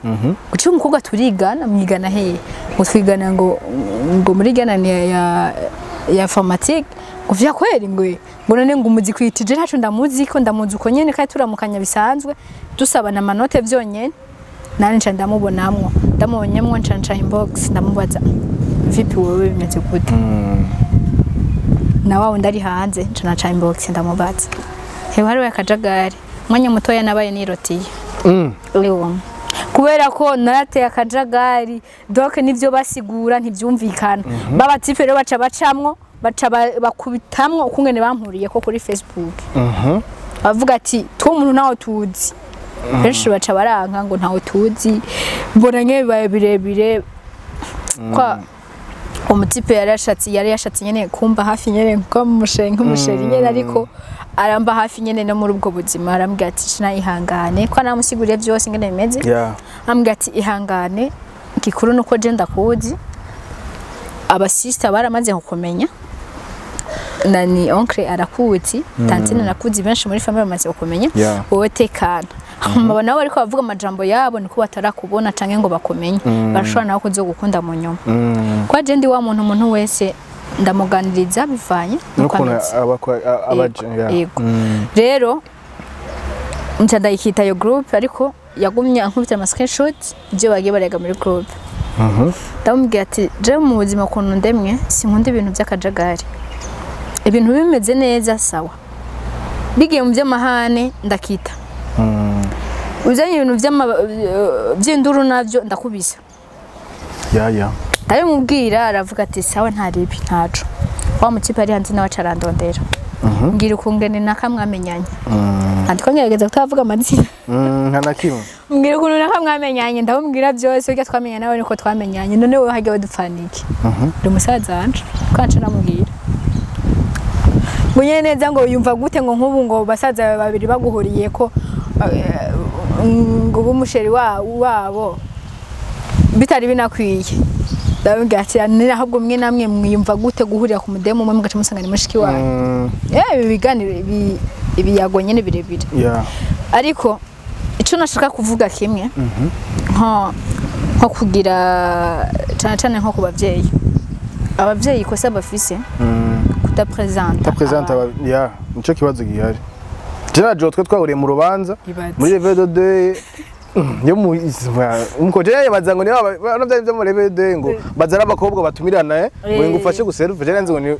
guca umukobwa turigana mwigana hehe ngo twigana ngo muri gana ya informatique ngo vya kweri ngo none ngo umuzi kwitije ntaco ndamuzi ko ndamuzi uko nyene kandi turamukanya bisanzwe dusabana amanote vyonyene nani nca ndamubonamwo ndamubonyemwo nca inbox ndamubaza vipi wewe bimeze gute. Na wawe ndari hanze nca naca inbox ndamubaza hewe hariwe akajagari mwanya mutoya nabaye nirotiye. Kubera ko narateye akajagari donc nivyo basigura ntivyumvikana. Baba tipe rero baca bacamwo baca bakubitamwo ukungene bampuriye ko kuri Facebook. Bavuga ati two muntu nawo tuzi. Benshi baca baranka ngo ntawo tuzi. Mbona nke bibaye birebire kwa umutipe yari yashatse nyene kumba hafi nyene ko musheri nyene ariko aramba hafi nyene no muri ubwo buzima arambwira ati shina ihangane ko namusiguriye byose ngene bimeze. Ambwira ati ihangane gikuru nuko je ndakuzi abasista baramaze kukumenya nani oncle arakuzi tantine arakuzi benshi muri famille bamaze kukumenya wowe tekana. Mbona nabo ariko bavuga amajambo yabo niko batarakubona canke ngo bakumenye bashobora nawe kuzogukunda mu nyuma. Kwa je ndi wa muntu wese ndamuganiriza bivanye nuko abaje. Rero nca ndayikita yo group ariko yagumye ankubita ama screenshot ibyo bagiye barega muri group. Ndamubwira ati je mu buzima kuntu ndemwe sinkunda ibintu by'akajagari. Ibintu bimeze neza sawa. Bigiye mu by'amahane ndakita. Uzanye ibintu by'induru navyo ndakubisa. Ya. Ndabimubwira aravuga ati sawa ntaribi ntaco. Wa mutipe ari hanze nawe acarandondera. Ngira ukungene nakamwamenyanye. Andiko ngerageza kutavuga amazina. Nta na kimwe. Mbwira ukuntu nakamwamenyanye ndamubwira byose urya twamenyanye nawe niko twamenyanye none wowe hajya wedupfaniki. Ndi umusaza wanje kanje namubwira. Munye neza ngo yumva gute ngo nkubu ngo basaza babiri baguhuriye ko ngo bumusheri wabo bitari binakwiye. Ndababwira ati ahubwo mwe namwe mwiyumva gute guhurira ku mudemu umwe mugaca musanga ni mushiki wawe. Ibi biganiro ibi yago nyene birebire. Ariko ico nashaka kuvuga kimwe nko kugira cyane cyane nko ku bavyeyi. Abavyeyi kosa bafise kudapresenta. Kudapresenta ya nico kibazo gihari. Jena twe twahuriye mu rubanza muri level de 2 yo mu umukoje yabaza ngo ni bano bya mu level 2 ngo bazara abakobwa batumirana ngo ngufashe guserve je nzi ngo ni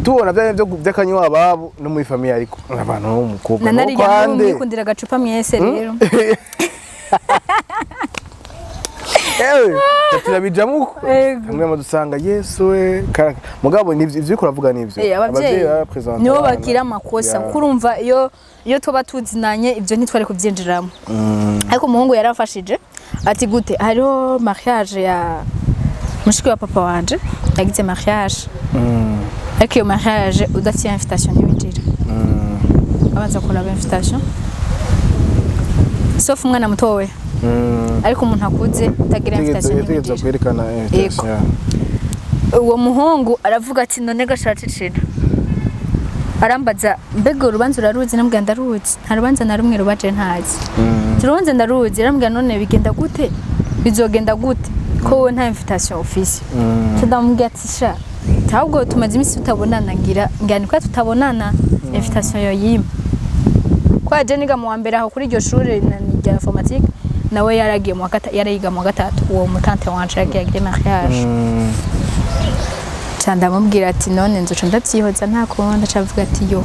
tubona bya byo byakanywa ababo no muri famille ariko abantu n'umukobwa no kwande mwikundira gacupa mwese rero turabijamo hamwe madusanga Yesu we mugabo nivyo ivyo kuravuga nivyo abavyeyi nibo bagira amakosa kurumva iyo tuba tuzinanye ibyo ntitwari kubyinjiramo. Ariko umuhungu yarafashije ati gute hariho mariage ya mushiki wa papa wanje yagize mariage. Ariko iyo mariage udafite invitation ntiwinjira. Abanza kuraba invitation sauf umwana mutowe. Ariko umuntu akuze utagira invitation ntiwinjira. Kwerekana invitation. Uwo muhungu aravuga ati none gashacicira. Arambaza mbega urubanza uraruzi nambwira ndaruzi nta rubanza na rumwe rubaje ntazi. Turubanza ndaruzi arambwira none bigenda gute bizogenda gute ko wowe nta invitation office. Ndamubwira ati sha ahubwo tumaze iminsi tutabonana ngira niko tutabonana invitation yo yima. Kwa je niga mu wa mbere aho kuri iryo shure rya informatique Nawe yaragiye mu wa yarayiga mu wa gatatu. Uwo mutante wanje yagiye agire mariage. Ca ndamubwira ati none nzoca ndavyihoza, nta kundi. Aca avuga ati yo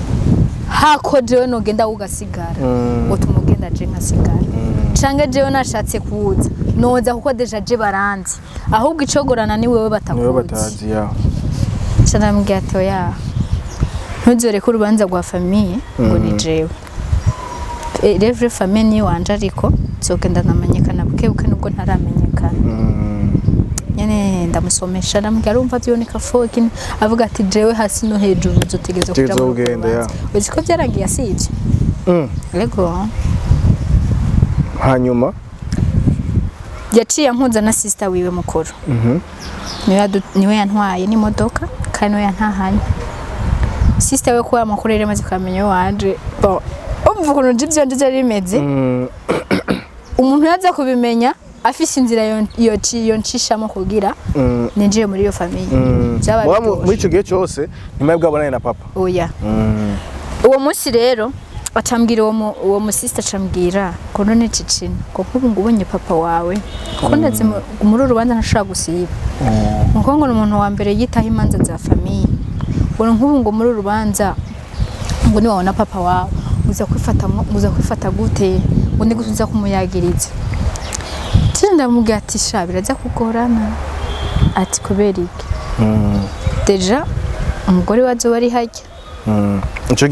hako jewe nogenda ugasigara, utuma ugenda je nkasigara, canke jewe nashatse kuza noza, kuko déjà je baranzi, ahubwo icogorana ni wewe Niwe batakuzi. Batazi ya. Ca ndamubwira ati oya, ntuzoreke urubanza rwa famille ngo ni jewe. Revre famille ni wanje, ariko nzogenda namenyekana buke buke nubwo ntaramenyekana. Nyene ndamusomesha, ndamubwira urumva vyoneka foki, avuga ati jewe hasi no hejuru uzotegeza kuja Utegerezwa muri urwo kugenda, ya. rubanza. Uzi ko vyarangiye asivye? Ego. Hanyuma? Yaciye ampuza na sister wiwe mukuru. Niwe yantwaye n'imodoka kandi niwe yantahanye. Sister we kuba amakuru yari amaze kuyamenya wanje, bon, umva ukuntu nje ivyo vyari bimeze. Umuntu yaza kubimenya afise inzira yoncishamo kugira ninjiye muri iyo famille. Byaba Muba biryoshe. Muri ico gihe cyose nyuma y'ubwabonanye na papa? Oya. Uwo munsi rero acambwira uwo musista, acambwira ngo none cicina, ngo nk'ubu ngo ubonye papa wawe, kuko ndazi muri uru rubanza ntashobora gusiba, ngo ngo ni umuntu wa mbere yitaho imanza za famille, ngo nk'ubu ngo muri uru rubanza ngo niwabona papa wawe uza kwifata, uza kwifata gute, ngo ni gute uza kumuyagiriza? Tino ndamubwira ati sha, biraza kugorana. Ati kubera iki? Déjà umugore wa azoba ari harya. Ico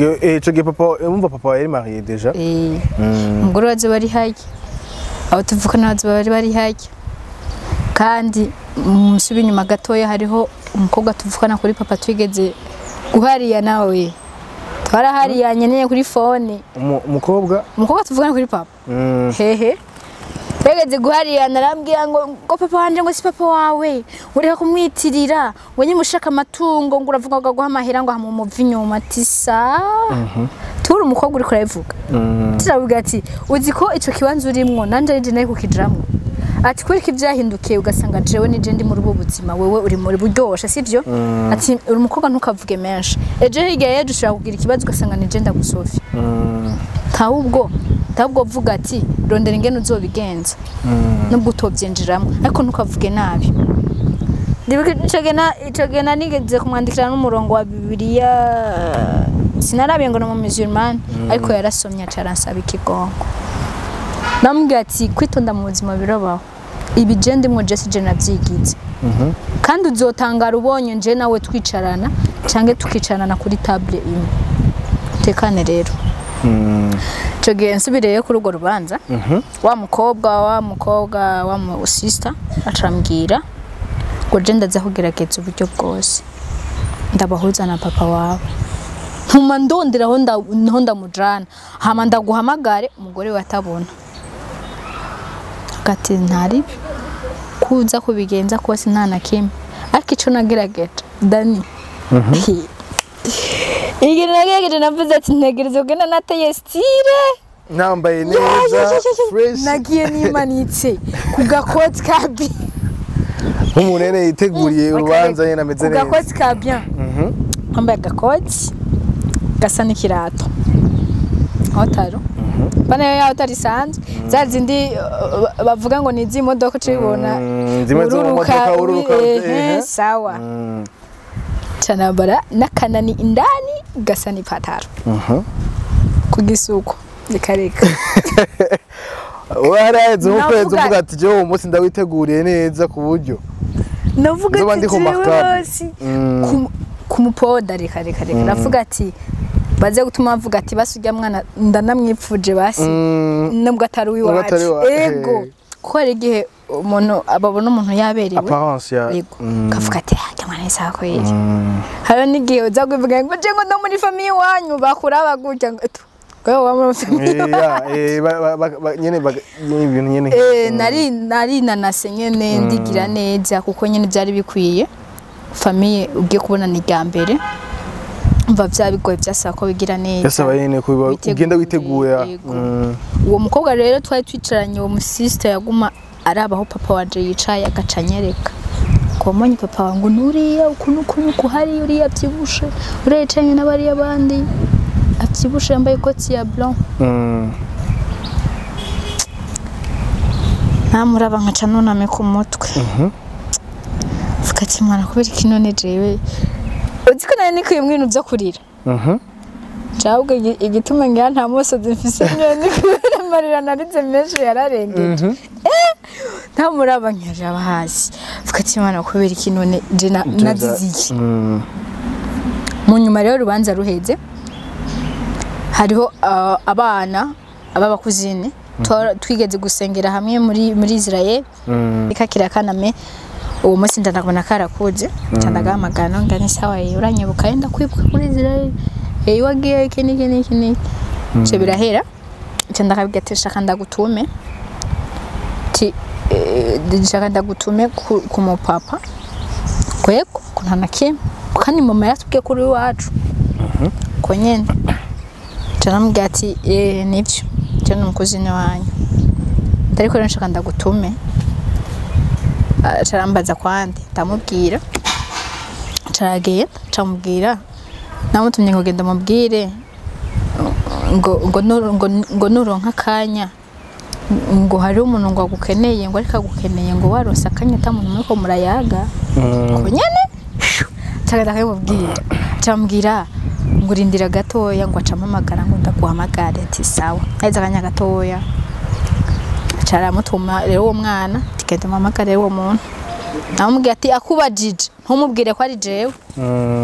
gihe papa, umva, papa yari marié déjà? Eh, umugore wa azoba ari harya, abo tuvukana bazoba bari bari harya, kandi musubi inyuma gatoya hariho umukobwa tuvukana kuri papa twigeze guhariya, nawe twarahariyanye nyene kuri phone. Umukobwa? Umukobwa tuvukana kuri papa. Hehe, twegeze guhariyana, arambwira ngo papa wanje ngo si papa wawe, ureka kumwitirira, ngo nyine ushaka amatungo ngo uravuga ngo aguha amahera ngo hamumuva inyuma. Ati sa turi umukobwa uriko urabivuga. Turavuga ati uzi ko ico kibanza urimwo nanje ari je nari kukijamwo? Ati kubera ko ibyahindukiye ugasanga jewe nije ndi muri ubu buzima, wewe uri muri buryoshe, sivyo? Ati uri umukobwa, ntukavuge menshi, ejo hirya y'ejo ushobora kugira ikibazo ugasanga nije ndagusovye. Ntahubwo vuga ati rondera ingene uzobigenza nubwo utobyinjiramo, ariko ntukavuge nabi. Ndibuka ico gihe nanigeze kumwandikira n'umurongo wa Bibiliya, sinarabiye ngo ni umumusulman, ariko yarasomye aca aransaba ikigongo. Namubwira ati kwitonda mu buzima birabaho, ibi je ndimwo je si je navyigize, kandi uzotangara ubonye nje nawe twicarana canke tukicarana kuri table imwe. Tekane rero. Ico gihe nsubireyo kuri urwo rubanza, wa mukobwa wa mu sister acambwira ngo je ndaza kugerageza uburyo bwose ndabahuza na papa wawe, ntuma ndondera aho aho ndamujana, hama ndaguhamagare umugore we atabona. Ati ntari kuza kubigenza kose nta na kimwe, ariko ico nagerageje, Dani, igihe nagerageje navuze ati ntegereza kugenda nateye style, nambaye neza, fresh. Nagiye nimanitse ku gakoti ka bien. Nk'umuntu yiteguriye urubanza nyine ameze ku neza. Gakoti ka bien, wambaye agakoti gasa n'ikirato hotaro bana ya hotari isanzwe, za zindi bavuga ngo ni iz'imodoka ucibona. Zimwe zo mu modoka ururuka. Sawa. Canambara n'akanani indani gasa n'ipataro ku gisuko, reka reka. Waraheze nk'ukwezi uvuga ati jewe uwo munsi ndawiteguriye neza ku buryo navuga nzoba ati ndi ku jewe markable. Basi kumupoda, reka reka reka. Navuga ati baze gutuma bavuga ati basi urya mwana ndanamwipfuje basi, nubwo atari Nubwo atari uwiwacu. Ego, kuko hari igihe umuntu ababona umuntu yaberewe. Apparence ya Yego, kavuga ati ah, mwana ni sawa kweli. Hariho n'igihe uza kuvuga ngo je ngo no muri famille iwanyu bakuraba gutya, ngo etu ngo wowe muri famille. Ya, nyene nyene ibintu nyene. Nari nanase nyene ndigira neza, kuko nyene byari bikwiye. Famille ugiye kubona ni irya mbere, umva vya bigoye byasaba ko bigira neza. Yasaba nyene ko ugenda Witegure, witeguye. yego. Uwo mukobwa rero twari twicaranye, uwo musista yaguma araba aho papa wanje yicaye, agaca anyereka ngo wabonye papa wawe, ngo nuriya ukuntu ukuntu uku hari uriya abyibushe, uriya yicaranye n'abariya bandi abyibushe yambaye ikoti ya blanc. Namuraba nkaca nuname ku mutwe. Vuga ati mwana kubera iki none jewe uzi ko nari nikwiye mu bintu byo kurira. Cabwo igituma ngira nta musozi mfise nyene kubera amarira narize menshi yararengeje. Ntamuraba nkajaba hasi. Vuga ati mwana kubera iki none je nazize iki. Mu nyuma rero urubanza ruheze hariho abana ab'abakuzine twigeze gusengera hamwe muri Israel. Ikakira kaname uwo munsi ndakabona karakuze ndagahamagara ngani sawa uranyibuka yenda kwibuka kuri Israel wagiye iki niki niki niki cyo birahera cyo ndakabwira ati shaka ndagutume ti shaka ndagutume ku mupapa kwego kuntanake kandi mama yatubwiye kuri wacu ko nyene cyo ati nivyo cyo n'umukuzine wanyu ariko rero nshaka ndagutume arambaza kwande ndamubwira caragenda camubwira namutumye ngo genda mubwire ngo nuronka akanya ngo hari umuntu ngo agukeneye ngo ariko agukeneye ngo waronse akanya ata muntu muriko murayaga ko nyene cagenda akabimubwira camubwira ngo urindira gatoya ngo acampamagara ngo ndaguhamagare ati sawa naheze akanya gatoya caramutuma rero uwo mwana tigenda muhamagare uwo muntu namubwiye ati akubajije ntumubwire ko ari jewe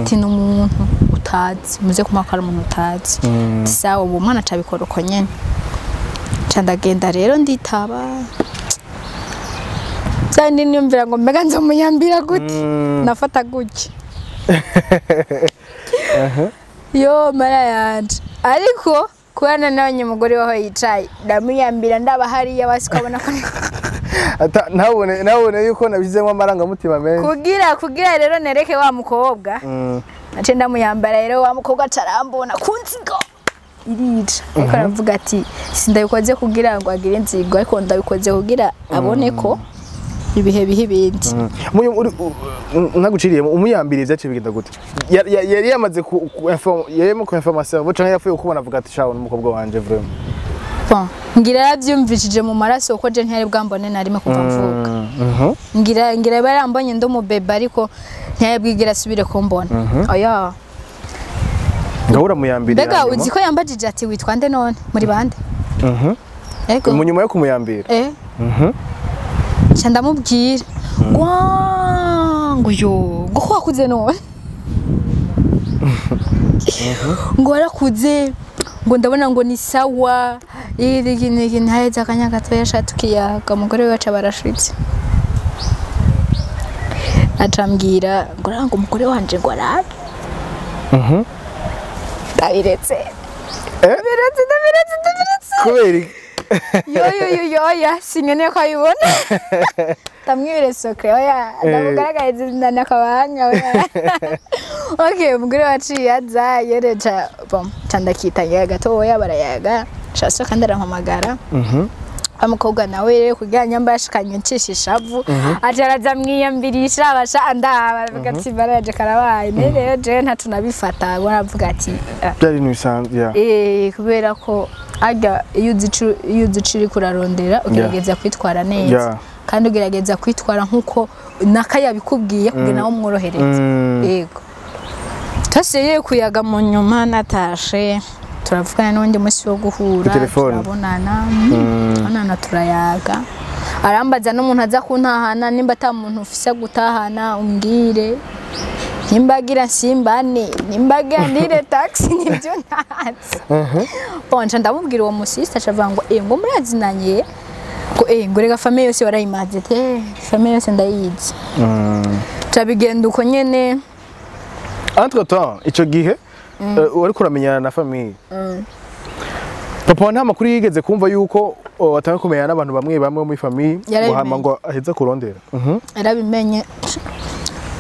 ati ni umuntu utazi muze kumakara umuntu utazi sawa uwo mwana acabikora uko nyene ca ndagenda rero nditaba kandi niyumvira ngo mbega nzomuyambira gute nafata gutya yo mara yanje ariko kubana nabonye umugore waho yicaye ndamuyambira ndaba hariya basi ukabona ko ntabone yuko nabizemo amarangamutima menshi kugira rero nereke wa mukobwa nace ndamuyambara rero wa mukobwa acarambona ku nzigo irica ariko aravuga ati sindabikoze kugira ngo agire inzigo ariko ndabikoze kugira abone ko ibihe bihe ibindi. Naguciriye umuyambiriye byaciye bigenda gute? Yari yamaze yarimo ku information canke yapfuye kubona avuga ati shawo n'umukobwa wanje vraiment. Bon, ngira yaravyumvishije mu maraso kuko je ntiyari bwambone narime kuva mvuka. Ngira barambonye ndo mubebe ariko ntiyari bwigira asubire kumbona. Oya. Ngahura muyambiriye. Mbega uzi ko yambajije ati witwa nde none muri bande? Ego. Mu nyuma yo kumuyambira. Cha ndamubwira ngo yo ngo ko wakuze none ngo warakuze ngo ndabona ngo ni sawa iki niki ntaheze akanya gatoya tukiyaga umugore we aca barashitse acambwira ngo ngo umugore wanje ngo arabe ndabiretse ndabiretse kubera yo oya sinkeneye ko abibona ndamwibire soke oya ndamugaragariza ndakabanga oya okay umugore waciye aza yereca bon candakitanya gatoya barayaga shaso kandi arampamagara amukobwa nawe rero kugira nyamba yashikanye ncisha ishavu aje araza mwiyambirisha abasha andaba avuga ati baraje karabaye rero je ntaco nabifata aravuga ati byari nisanzwe kubera ko aga iyo uzi kurarondera ugerageza kwitwara neza kandi ugerageza kwitwara nkuko nakayabikubwiye kugira nawe umworohereze yego taseye kuyaga mu nyuma natashe turavugana n'undi munsi wo guhura turabonana onana turayaga arambaza n'umuntu aza kuntahana nimba ata muntu ufise gutahana umbwire nimbagira simbane nimbagira nire taxi nibyo ntazi bon nca ndamubwira uwo musista acavuga ngo ngo murazinanye ngo ngo rega famille yose warayimaze te famille yose ndayizi cabigenda uko nyene entre temps ico gihe wariko uramenyana na famille papa nta makuru yigeze kumva yuko watanga kumenyana n'abantu bamwe bamwe muri famille ngo hama ngo aheza kurondera yarabimenye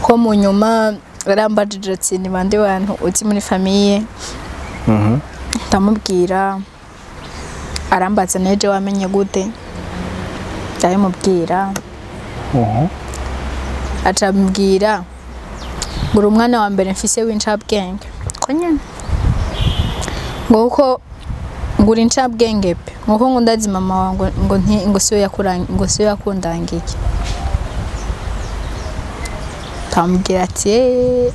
ko mu nyuma yarambajije ati ni bande bantu uzi muri famille ndamubwira arambaza neje wamenye gute ndabimubwira acambwira ngo umwana wa mbere mfise w'incabwenge ko nyene ngo uko Ngura incabwenge pe, nkuko ngo ndazi mama wangu ngo nti ngo siyo yakurang ngo siyo yakundangiye. Tambwira ati "Eh,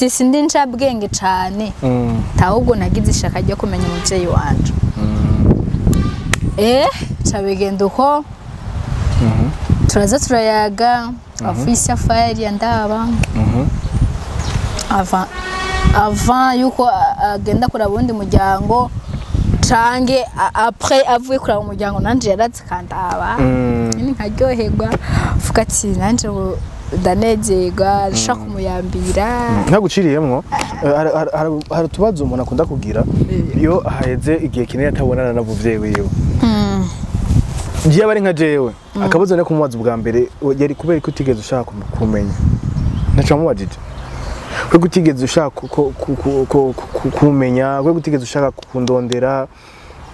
sindi incabwenge cane, ahubwo nagize ishaka ryo kumenya umuvyeyi wanje." Ca bigenda uko, turaza turayaga, afise affaire ya ndaba avant yuko agenda kuraba uwundi muryango, canke après avuye kuraba umuryango, nanje yaraza akandaba. Nyine nkaryoherwa, vuga ati nanje ubu ndanezerwa, nshaka kumuyambira. Ntaguciriyemwo, hari utubazo umuntu akunda kugira iyo haheze igihe kinini atabonana n'umuvyeyi wiwe. Iyo aba ari nka jewe, akabazo nari kumubaza ubwa mbere yari kubera ko utigeze ushaka kumenya. Ntaco wamubajije? Kubera ko utigeze ushaka kumenya, kubera ko utigeze ushaka kundondera,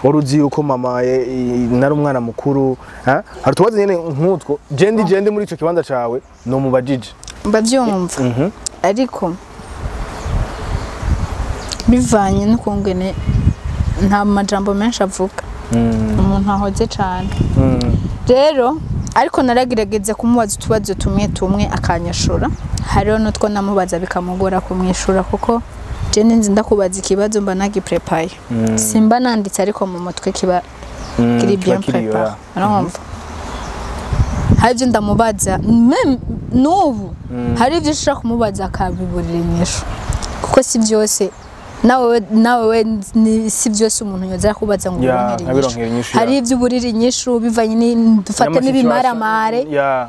wari uzi yuko mama nari umwana mukuru, ha? Hari utubazo nyene nk'utwo je ndi muri ico kibanza cawe nomubajije. Mbavyumva, ariko bivanye n'ukungene nta majambo menshi avuga, umuntu ahoze cane. Rero ariko naragerageza kumubaza utubazo tumwe tumwe akanyishura. Hariho n'utwo namubaza bikamugora kumwishura, kuko je ninzi ndakubaza ikibazo mba nagiprepaye, simba nanditse, ariko mu mutwe kiba kiri kiba bien kiriyo, préparé. Ya. Urumva, hari ibyo ndamubaza, même n'ubu hari ibyo ushobora kumubaza akabiburira inyishu, kuko si byose nawe si byose umuntu yoza kubaza ngo Ya, uronkere nkabironkera inyishu. inyishu, ya. Hari ibyo uburira inyishu bivanye dufate n'ama n'ibimaramare, ya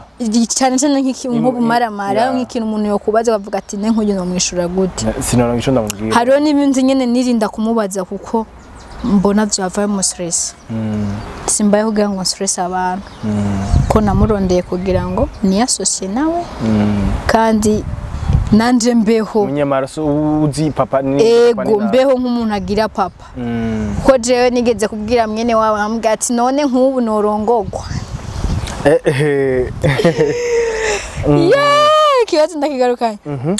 cyane cyane nk'ubumaramare, aho nk'ikintu umuntu yokubaza bavuga ati ne nk'uyu nomwishura gute? Sinoronka ico ndamubwira. Hariho n'ibindi nyene nirinda kumubaza kuko mbona vyavaye mu stress. Simbaye kugira ngo stress abantu, ko namurondeye kugira ngo niyasosiye nawe kandi nanje mbeho. Umunyamaraso uzi papa ni papa ni Ego. nawe. Mbeho nk'umuntu agira papa, ko jewe nigeze kubwira mwene wawe, nkamubwira ati none nk'ubu norongogwa? Yeah, ikibazo ndakigarukanye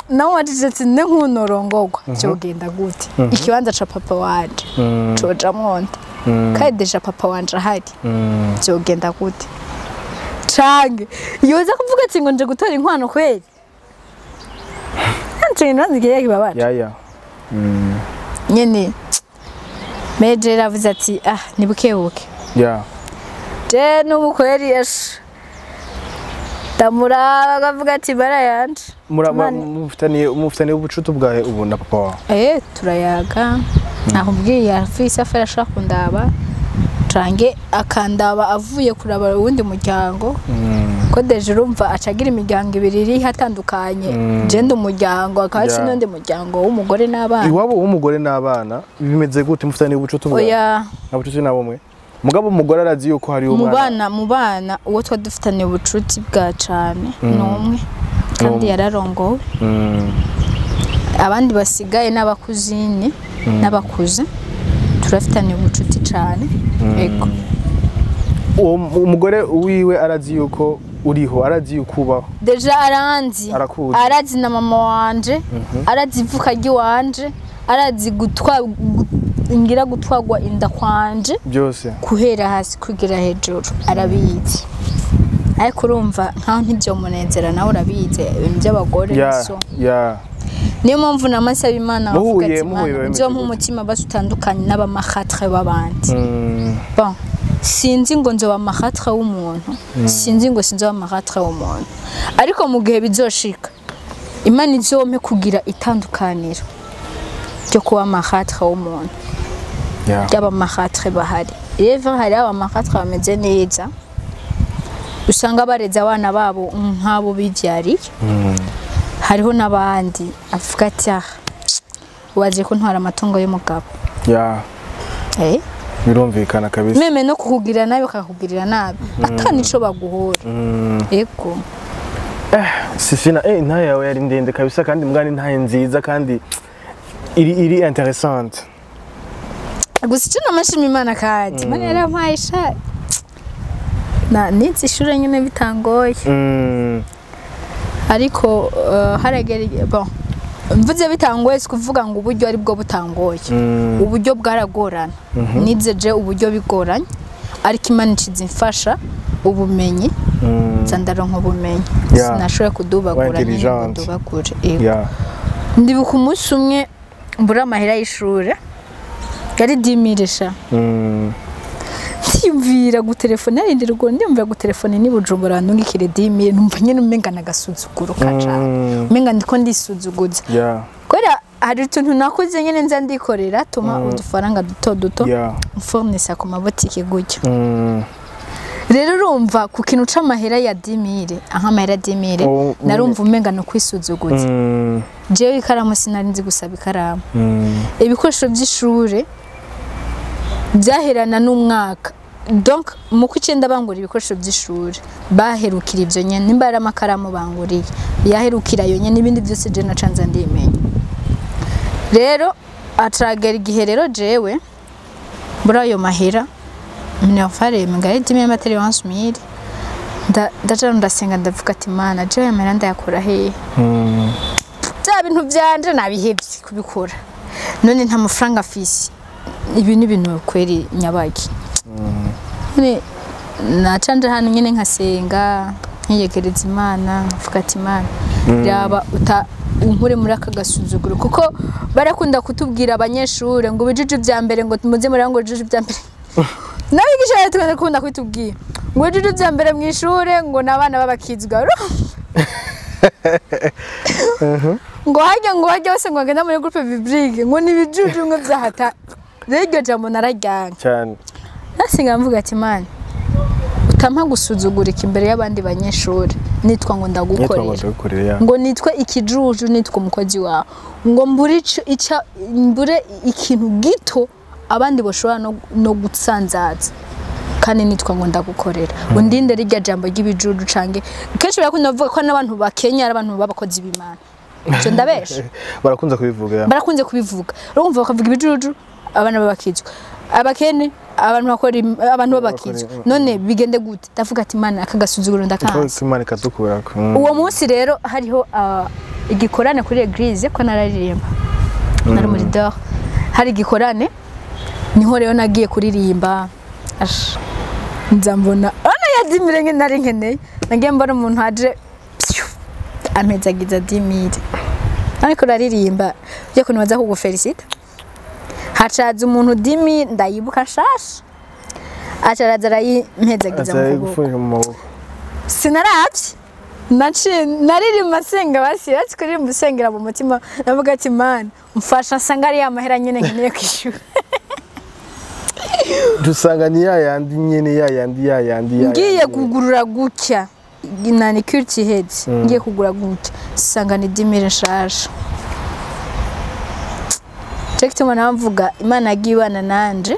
nawe wajije ati ne nk'ubu norongogwa vyogenda gute? Ikibanza ca papa wanje coja mwonda, kandi déjà papa wanje ahari, vyogenda gute? Canke yoza kuvuga ati ngo nje gutora inkwano kweli? Nanje nranzigiye kibabaje. Ya. Nyene meje yaravuze ati ah, ni bukebuke. Je n'ubu kweli esha ndamuraba akavuga ati bara yanje. Mufitaniye ubucuti bwahe ubu na papa wawe? Turayaga, nakubwiye afise affaire ashaka kundaba, canke akandaba avuye kuraba uwundi muryango, ko déjà urumva acagira imiryango ibiri iri hatandukanye. Je ndi umuryango, akaba afise n'undi muryango w'umugore n'abana. Iwabo w'umugore n'abana bimeze gute? Mufitaniye ubucuti bwahe? Oya. Nta bucuti na bumwe? Mugabo umugore arazi yuko hariyo Mu umwana? bana uwo twa dufitaniye ubucuti bwa cane ni umwe, kandi Umwe. yararongowe. Abandi basigaye n'abakuzini n'abakuze, turafitaniye ubucuti cane, ego. Uwo umugore wiwe arazi yuko uriho, arazi yuko ubaho? Déjà aranzi. Arakuzi. Arazi na mama wanje, arazi ivuka ry'iwanje, arazi ngira gutwagwa inda kwanje. Byose. Guhera hasi kugera hejuru arabizi, ariko urumva nkaho ntibyomunezera, nawe urabizi ibintu by'abagore. So Ya. niyo mpamvu namasaba Imana bavuga ati Muhuye Imana biba bimeze nzompa gute? umutima basi utandukanye n'abamahatre b'abandi. Bon, sinzi ngo nzoba marâtre w'umuntu, sinzi ngo sinzoba marâtre w'umuntu, ariko mu gihe bizoshika, Imana izompe kugira itandukaniro ryo kuba marâtre w'umuntu ry'abamarâtre bahari. Rero hari abamarâtre bameze neza, usanga bareze abana babo nk'abo bivyariye. Hariho n'abandi avuga ati ah, waje kuntwara amatungo y'umugabo. Birumvikana kabisa. Même no kukugirira nabi bakakugirira nabi ata nico baguhora. Ego. Sifina, intaye yawe yari ndende kabisa, kandi mbwa ni intaye nziza kandi iri interessante. Gusa icyo namashima Imana, kandi Imana yarampaye sha na nize ishure nyine bitangoye. Ariko haragera bon. Mvuze bitangoye si kuvuga ngo uburyo ari bwo butangoye, uburyo bwaragorana, nizeje uburyo bigoranye, ariko Imana ishize imfasha ubumenyi, nza ndaronka ubumenyi, sinashoboye kudubagura nyine ngo ndubagure. Ndibuka umunsi umwe mbura amahera y'ishure yari dimirisha, ndiyumvira gutelefona yarindira ubwo ndiyumvira gutelefona ni Bujumbura ndungikire 10000, numva nyine umenga nagasuzuguro kaca, umenga ndiko ndisuzuguza, kubera hari utuntu nakoze nyine nza ndikorera tuma udufaranga duto duto mfornisa ku mabotike gutyo. Rero urumva ku kintu c'amahera ya 10000, amahera 10000 narumva umenga no kwisuzuguza. Jewe ikaramu sinari nzi gusaba ikaramu, ibikoresho by'ishure byaherana n'umwaka, donc mu kwicenda bangura ibikoresho by'ishure baherukira ivyo nyene, nimba ari amakaramu banguriye yaherukira yo nyene, n'ibindi byose je nacanza ndimenya. Rero atragera igihe rero jewe muri ayo mahera minerval ngaye dimi materi 11000, ndaja ndasenga ndavuga ati Mana jewe amahera ndayakura hehe? Bya bintu byanje nabihevye kubikora, none nta mafaranga afise, ibi ni ibintu kweri nyabaki. None nacanje hano nyine nkasenga nkiyegereza Imana nkavuga ati Imana yaba unkure muri aka gasuzuguro, kuko barakunda kutubwira abanyeshure ngo ibijiji vya mbere, ngo muze muri ngo ibijiji vya mbere, nabigisha barakunda kwitubwira ngo ibijiji vya mbere mu ishure ngo nabana babakizwa, ngo hajya ngo hajya hose ngo agenda muri groupe biblique ngo ni ibijuju ngo vyahata. Rero iryo jambo nararyanka cyane, nasinga mvuga ati Imana utampa gusuzugurika imbere y'abandi banyeshuri nitwa ngo ndagukorera, ngo nitwe ikijuju, nitwa umukozi wawe, ngo mbure mbure ikintu gito abandi boshobora no gutsanzaza, kandi nitwa ngo ndagukorera. Undinde rirya jambo ry'ibijuju cange kenshi barakunda kuvuga ko n'abantu bakenya ari abantu babakozi b'Imana. Icyo ndabesha barakunze kubivuga, barakunze kubivuga, urumva bakavuga ibijuju abana babakizwa, abakene abantu bakora abantu babakizwa, none bigende gute? Ndavuga ati Imana aka gasuzuguro ndakanze, Imana ikadukurako. Uwo munsi rero hariho igikorane kuri eglise ko nararirimba, nari muri dor, hari igikorane niho rero nagiye kuririmba, nza mbona ana yadimire nke nari nkeneye, nagiye mbona umuntu aje ampezagiza 10000, ariko raririmba byo kuntu baza kugufelicita, hacaza umuntu dimi ndayibuka shasha, acaraza arayimpezagiza mu kuboko, sinaravye naririmba nsenga basi basi kuririmba usengera mu mutima, navuga ati Mana mfasha nsanga ari amahera nyene nkeneye kwishura. Dusanga ni yayandi nyene yayandi yayandi. Ngiye kugurura gutya nani culture heads, ngiye kugura gutya sanga ni 10000 nshasha. Cyo namvuga Imana yagiye ibana nanje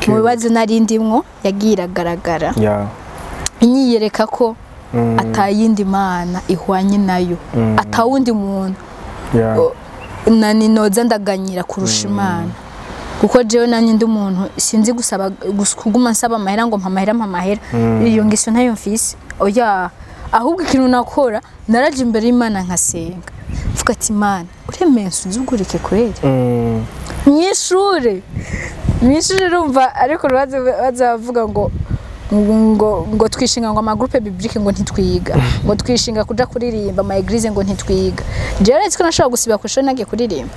mu bibazo nari ndimwo, yagiye iragaragara, inyiyereka ko atayindi Mana ihwanye nayo, atawundi muntu nani noza ndaganyira kurusha Imana, kuko jewe nanye ndi umuntu sinzi gusaba kuguma nsaba amahera ngo mpamahera mpamahera, iyo ngeso ntayo mfise, oya. Ahubwo ikintu nakora naraje imbere y'Imana nkasenga mvuga ati Imana uremeye nsuzugurike kweri mw'ishure urumva, ariko baza bavuga ngo ngo ngo twishinga ngo ama groupe biblique ngo ntitwiga, ngo twishinga kuja kuririmba ama eglise ngo ntitwiga. Jewe rero ko nashobora gusiba kw'ishure nagiye kuririmba,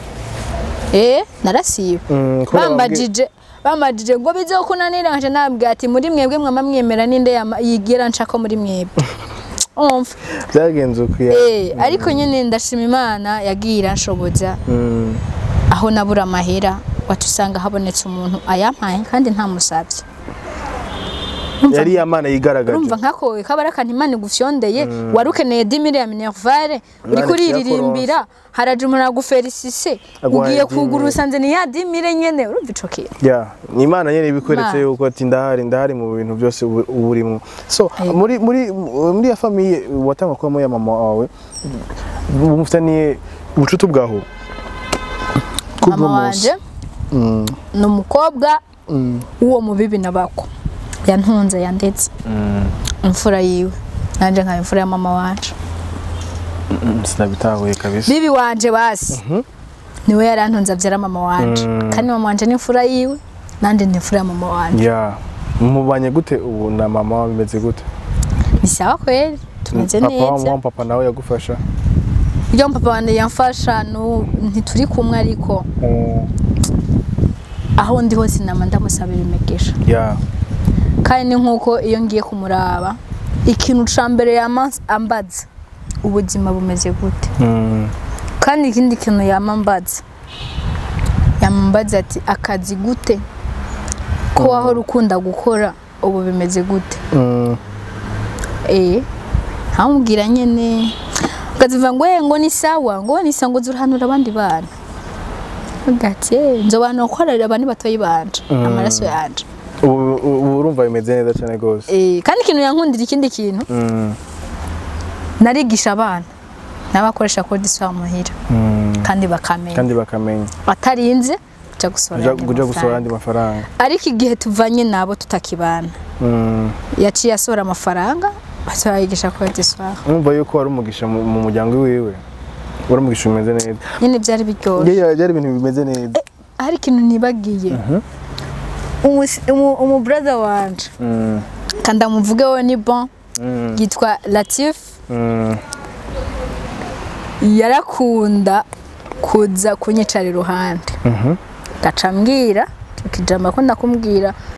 narasiba, bambajije ngo bizokunanira, nje nabwiye ati muri mwebwe mwama mwemera ninde yigira nshako muri mwebwe. Umva byagenze uko, ariko nyine ndashima Imana yagiye iranshoboza, aho nabura amahera watusanga habonetse umuntu ayampaye kandi ntamusabye, yari yamana yigaragaje. Urumva nkako kabaraka Imana igufyondeye, warukeneye 10000 ya minerval uri kuriririmbira, haraje umuntu agufelicise ugiye kugura usanze ni ya 10000 nyene, urumva ico kintu. Ni Imana nyene ibikweretse yuko ati ndahari mu bintu byose uburimo. So muri muri muri ya famille watanga kwa ya mama wawe mufitaniye ubucuti bwaho? Mama wanje ni umukobwa uwo mubibi nabako yantunze yandetse, imfura yiwe, nanje nka imfura ya mama wanje. Sinabitahuye kabisa. Bibi wanje basi niwe yarantunze, abyara mama wanje, kandi mama wanje ni imfura yiwe, nanje ndi imfura ya mama wanje. Yeah, mubanye gute ubu na mama wawe, bimeze gute? Ni sawa kweli, tumeze Papa wa neza. Mama, papa nawe yagufasha? Iyo papa wanje yamfasha, ntituri kumwe, ariko aho ndi hose nama ndamusabira imigisha. Kandi ni nk'uko iyo ngiye kumuraba, ikintu ca mbere yama ambaza: "Ubuzima bumeze gute?" Kandi ikindi kintu yama ambaza ati: "Akazi gute, ko wahora ukunda gukora, ubu bimeze gute?" Ntamubwira nyene, ukazivuga ngo ngo ni sawa, ngo ni sawa, ngo zurahanura abandi bana. Ugati nzobanura gukorera abandi batoyi banje, amaraso yanje. Ubu urumva bimeze neza cyane rwose. Kandi ikintu yankundira, ikindi kintu, narigisha abana, n'abakoresha cours du soir muhira, kandi bakamenya. Kandi bakamenya. Batarinze kuja gusohora kuja ayandi kuja gusohora mafaranga. Andi mafaranga. Ariko igihe tuvanye nabo tutakibana, yaciye asohora amafaranga, bazayigisha cours du soir. Urumva yuko wari umugisha mu muryango wiwe, wari umugisha umeze neza. Nyine byari biryoshye. Yeah, byari ibintu bimeze neza. Hari ikintu nibagiye. Umu brother wanje, kandi amuvuge we ni bon, yitwa Latif. Yarakunda kuza kunyicara iruhande, gaca ambwira ikijambo akunda kumbwira.